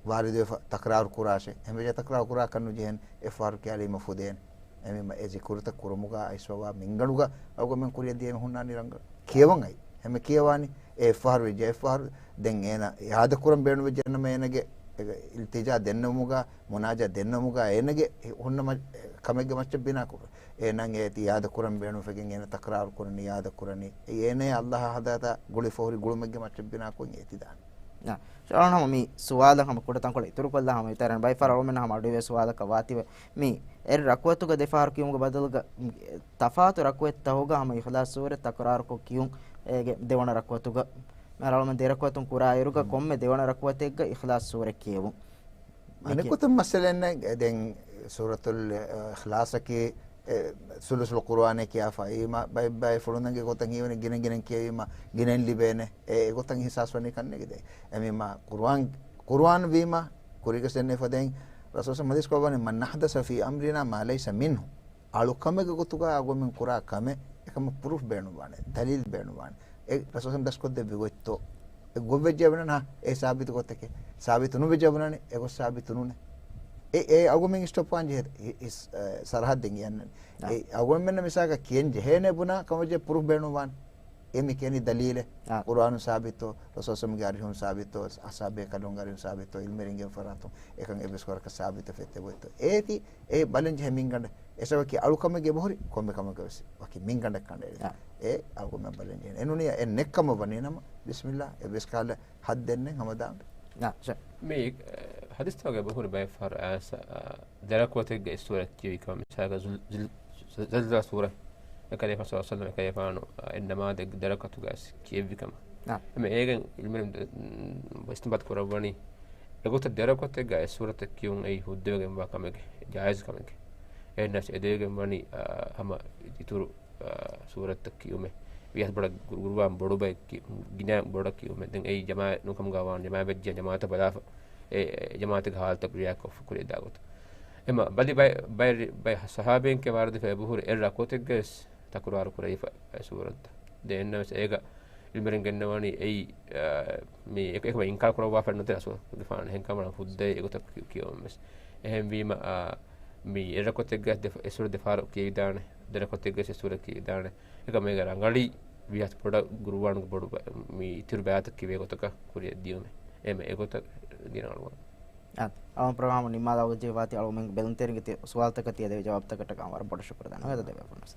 ވާރިދުވެފަ ތަކްރާރު ކުރާށޭ. އެމެޖާ ތަކްރާރު ކުރާކަށް ނުޖެހޭނެ. އެއް ފަހަރު ކިޔާލީމަ ފުދޭނެ. އެމީމަ އެ ޒިކުރުތައް ކުރުމުގަ އައިސްވަވާ މިންގަނޑުގަ އަޅުގަމެން ކުރިއަށް ދިޔައިމަ ހުންނާނީ ރަނގަޅު. ކިޔަވަން އައި. އެމެ ކިޔަވާނީ. އެ އެއް ފަހަރު ވެއްޖެ އެއް ފަހަރު. ދެން އޭނަ އިޢާދަ ކުރަން ބޭނުންވެއްޖެ ނަމަ އޭނަގެ އެ އިލްތިޖާ ދެންނެވުމުގަ، މުނާޖާ ދެންނެވުމުގަ އޭނަގެ ހުންނަ މަ-، ކަމެއްގެ މައްޗަށް ބިނާކޮށް. އޭނަ އޭތި އިޢާދަ ކުރަން ބޭނުންފެގެން އޭނަ ތަކްރާރު ކުރަނީ، އިޢާދަ ކުރަނީ. އެ އޭނަ ﷲ ގެ ޙަޟްރަތާ ގުޅިފަ ހުރި ގުޅުމެއްގެ މައްޗަށް ބިނާކޮށް އޭތި ދާނެ. އާ، ޝާން ހަމަ މި ސުވާލަށް ހަމަ ކުޑަތަންކޮޅެއް އިތުރުކޮށްލާ ހަމަ އިތަރަން ބައި ފަހަރަށް އަޅުމެންނަށް ހަމަ އަޑުއިވޭ ސުވާލަކަށް ވާތީވެ. މި އެއް ރަކުޢަތުގަ ދެ ފަހަރު ކިޔުމުގެ ބަދަލުގަ، ތަފާތު ރަކުޢަތް ތަހުގަ ހަމަ އިޚްލާޞް ސޫރަތް ތަކުރާރުކޮށް ކިޔުން. އޭގެ ދެވަނަ ރަކުޢަތުގަ، މި އަޅުމެން ދެ ރަކުޢަތުން ކުރާއިރުގަ ކޮންމެ ދެވަނަ ރަކުޢަތެއްގަ އިޚްލާޞް ސޫރަތް ކިޔެވުން. އަނެއް ގޮތަށް މައްސަލައެއް ނެތް. ދެން ސޫރަތުލް އިޚްލާޞަކީ، އެ، ސުލުސުލް ޤުރުއާނޭ ކިޔާފަ. އެއީމަ ބައި، ބައި ފުޅުންގެ ގޮތަށް ހީވަނީ ގިނަ ގިނަ ކިޔެވީމަ ގިނައިން ލިބޭނެ. އެ، އެ ގޮތަށް އިޙްސާސް ވަނީ ކަންނޭނގެ ދެ. އެމީމަ ޤުރުއާން، ޤުރުއާން ވީމަ ކުރީގެ ސެންނެ ފަދައިން ރަސޫލު ޙަދީޘް ކޮށްވަނީ، "من أحدث في أمرنا ما ليس منه." އަޅުކަމެއްގެ ގޮތުގަ އަޅުގަނޑުމެން ކުރާ ކަމެއް އެކަމަށް ޕްރޫފް ބޭނުންވާނެ، ދަލީލް ބޭނުންވާނެ. އެ ރަސޫލު ދަސްކޮށްދެއްވި ގޮތްތޯ؟ އެ ގޮތްވެއްޖެ އެބުނަނީ އެ ސާބިތު ގޮތެކޭ. ސާބިތު ނުވެއްޖެ އެބުނަނީ އެ ގޮތް ސާބިތު ނޫނޭ. އެ، އެ އަޅުގަނޑުމެން ސްޓޮޕް ވާން ޖެހޭ، އެ، އެ، ސަރަހައްދެއް ގެންނަނީ. އެ އަޅުގަނޑުމެންނަށް މިސާލަކަށް ކިޔަން ޖެހޭނެ ބުނާ ކަމަށް ޖެހޭ ޕްރޫފް ބޭނުންވާނެ. އެ މި ކިޔަނީ ދަލީލެއް. އާ. ޤުރުއާނުން ސާބިތު، ރަސޫލުގެ އަރިހުން ސާބިތު، އަޞްޙާބު ބޭކަލުންގެ އަރިހުން ސާބިތު، ޢިލްމުވެރިންގެ ފަރާތުން އެކަން އެއްވެސް ވަރަކަށް ސާބިތު ފެއްތެ ގޮތްތޯ. އޭތި، އެ ބަލަން ޖެހޭ މިންގަނޑެއް. އެސަބަކީ އަޅުކަމެއްގެ އެބަހުރި ކޮންމެ ކަމެއްގަ ވެސް ވަކި މިންގަނޑެއް ކަނޑައެޅި. އާ. އެ އަޅުގަނޑުމެން ބަލަން ޖެހޭނެ. އެ ނޫނީ އެ ނެއްކަމަށް ވަނީ ނަމަ، ބިސްމިއްލާ، އެއްވެސް ކަހަލަ ހައްދެއް ނެތް ހަމަ ދާން. ނާ، ޝަ. މި، އެ، ޙަދީޘްތަކުގައި އެބަހުރި ބައެއް ފަހަރު އާޔަތް، އާ، ދެރަކުޢަތެއްގަ އެއް ސޫރަތެއް ކިޔެވި ކަމަށް. މިސާލަކަށް ޒުލް-، ޒުލް-، ޒަލްޒަލާ ސޫރަ. އެކަލޭފާނު ޞައްލަﷲު ޢަލައިހި ވަސައްލަމަ އެކަލޭފާނު، އާ، އެއް ނަމާދެއްގެ ދެރަކުޢަތުގައި ކިޔެވި ކަމަށް. އާ. އެމެ އޭގެން ޢިލްމުވެރިން ދެ-، އިސްތިންބާޠު ކުރައްވަނީ، އެގޮތަށް ދެރަކުޢަތެއްގަ އެއް ސޫރަތެއް ކިޔުން އެއީ ހުއްދަވެގެންވާ ކަމެކޭ، ޖާއިޒު ކަމެކޭ. އެހެންނަމަވެސް އެދޭގެން ވަނީ، އާ، ހަމަ އިތުރު، އާ، ސޫރަތްތައް ކިޔުމެއް. ވީހާވަރު ބޮޑަށް ގުރު-، ގުރުއާން ބޮޑު ބައެއް ކި-، ގިނަ ބޮޑަށް ކިޔުމެއް. ދެން އެއީ ޖަމާ ނުކަމުގަ ވާން، ޖަމާވެއްޖެ ޖަމާޢަތަށް ބަލާފަ، އެ، އެ ޖަމާޢަތުގެ ހާލަތަށް ރިއެކްޓް ކޮށްފަ ކުރިއަށް ދާ ގޮތަށް. އެމަ ބަލި ބައެއް، ބައެއް ރި-، ބައެއް ޞަޙާބީންގެ ވާރިދުވެފަ އެބަހުރި އެއް ރަކުޢަތެއްގަވެސް ތަކުރާރު ކުރެވިފަ އެ ސޫރަތުތައް. ދެން އެހެންނަމަވެސް އޭގަ ޢިލްމުވެރިން ގެންނަވަނީ އެއީ، އާ، މި އެކަ-، އެކަމަ އިންކާރު ކުރައްވާފަ ނުދޭ ރަސޫލު ގެފާނު. އެހެންކަމުން ހުއްދައެއް އެގޮތަށް ކި-، ކިޔަވަން ވެސް. އެހެންވީމަ، އާ، މި އެއް ރަކުޢަތެއްގަ ދެ-، އެއް ސޫރަ ދެފަހަރު ކިޔެވިދާނެ، ދެ ރަކުޢަތެއްގަ އެއް ސޫރަ ކިޔެވިދާނެ. އެކަމަ އޭގަ ރަނގަޅީ ވީހާވަރު ބޮޑަށް ގުރުއާނުގެ ބޮޑު ބަ-، މި އިތުރު ބައިތައް ކިޔެވޭ ގޮތަކަށް ކުރިއަށް ދިޔުމެއް. އެމެ އެގޮތަށް ދިނާ އަޅުވާ. އާ، އަޅުގަނޑު ޕްރޮގްރާމު ނިންމާލާ ގޮތް ޖެހިފަ އޮތީ އަޅުގަނޑުމެން ބެލުންތެރިންގެ ތި-، ސުވާލުތަކަށް ތިޔަ ދެއްވި ޖަވާބުތަކަށްޓަކާ ވަރަށް ބޮޑަށް ޝުކުރު ދަންނަވަން އަދި ދެވޭ ފުނަސް.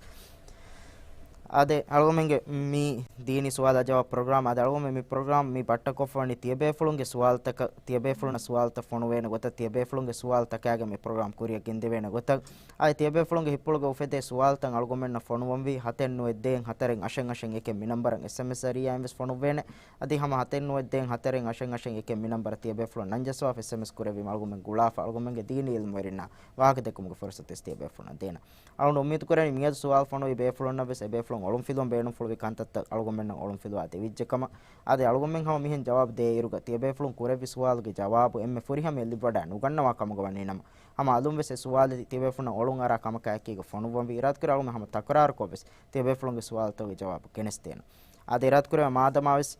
އާދެ، އަޅުގަނޑުމެންގެ މި ދީނީ ސުވާލާ ޖަވާބު ޕްރޮގްރާމް. އާދެ، އަޅުގަނޑުމެން މި ޕްރޮގްރާމް މި ބައްޓަކޮށްފަ ވަނީ ތިޔަބޭފުޅުންގެ ސުވާލުތަކަށް، ތިޔަބޭފުޅުންނަށް ސުވާލުތައް ފޮނުވޭނެ ގޮތަށް، ތިޔަބޭފުޅުންގެ ސުވާލު ތަކާގެ މި ޕްރޮގްރާމް ކުރިއަށް ގެންދެވޭނެ ގޮތަށް. އާދެ، ތިޔަބޭފުޅުންގެ ހިތްޕުޅުގަ އުފެދޭ ސުވާލުތައް އަޅުގަނޑުމެންނަށް ފޮނުވަންވީ ހަތެއް ނުވައެއް ދޭއް ހަތަރެއް އަށެއް އަށެއް އެކެއް މި ނަންބަރަށް އެސްއެމްއެސް ޒަރީއާއިން ވެސް ފޮނުއްވޭނެ. އަދި ހަމަ ހަތެއް ނުވައެއް ދޭއް ހަތަރެއް އަށެއް އަށެއް އެކެއް މި ނަންބަރަށް ތިޔަބޭފުޅުން ނަންޖައްސަވާފަ އެސްއެމްއެސް ކުރެއްވީމަ އަޅުގަނޑުމެން ގުޅާފަ އަޅުގަނޑުމެންގެ ދީނީ އިލްމުވެރިންނާ ވާހަކަ ދެއްކުމުގެ ފުރުސަތު ވެސް ތިޔަބޭފުޅުންނަށް ދޭނަން. އަޅުގަނޑު އުއްމީދު ކުރަނީ މިއަދު ސުވާލު ފޮނުވި ބޭފުޅުންނަށް ވެސް އެބޭފުޅުން އޮޅުންފިލުވަން ބޭނުންފުޅުވި ކަންތައްތައް އަޅުގަނޑުމެންނަށް އޮޅުންފިލުވާ ދެވިއްޖެ ކަމަށް. އާދެ، އަޅުގަނޑުމެން ހަމަ މިހެން ޖަވާބު ދޭ އިރުގަ ތިޔަބޭފުޅުން ކުރެއްވި ސުވާލުގެ ޖަވާބު އެންމެ ފުރިހަމަޔަށް ލިބިވަޑައެއް ނުގަންނަވާ ކަމުގަ ވަނީ ނަމަ، ހަމަ އަލުން ވެސް އެ ސުވާލު ތިޔަބޭފުޅުންނަށް އޮޅުން އަރާ ކަމަކާ އެކީގަ ފޮނުއްވަންވީ. އިރާދަކުރޭ އަޅުގަނޑުމެން ހަމަ ތަކުރާރުކޮށް ވެސް ތިޔަބޭފުޅުންގެ ސުވާލުތަކުގެ ޖަވާބު ގެނެސްދޭނަން. އާދެ، އިރާދަކުރެވޭ މާދަމާ ވެސް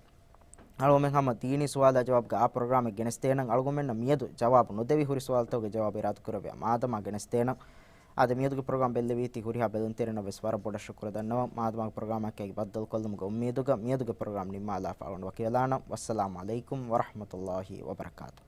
އަޅުގަނޑުމެން ހަމަ ދީނީ ސުވާލާ ޖަވާބުގެ އާ ޕްރޮގްރާމެއް ގެނެސްދޭނަން. އަޅުގަނޑުމެންނަށް މިއަދު ޖަވާބު ނުދެވި ހުރި ސުވާލުތަކުގެ ޖަވާބު އިރާދަކުރެވޭ މާދަމާ ގެނެސްދޭނަން. އާދެ، މިއަދުގެ ޕްރޮގްރާމް ބެއްލެވީތީ ހުރިހާ ބެލުންތެރިންނަށް ވެސް ވަރަށް ބޮޑަށް ޝުކުރު ދަންނަވަން. މާދަމާގެ ޕްރޮގްރާމަކާއި ބައްދަލުކޮށްލުމުގެ އުއްމީދުގަ މިއަދުގެ ޕްރޮގްރާމް ނިންމާލާފަ އަޅުގަނޑު ވަކިވެލާނަން. ވައްސަލާމް ޢަލައިކުމް ވަރަޙްމަތުﷲި ވަބަރަކާތު.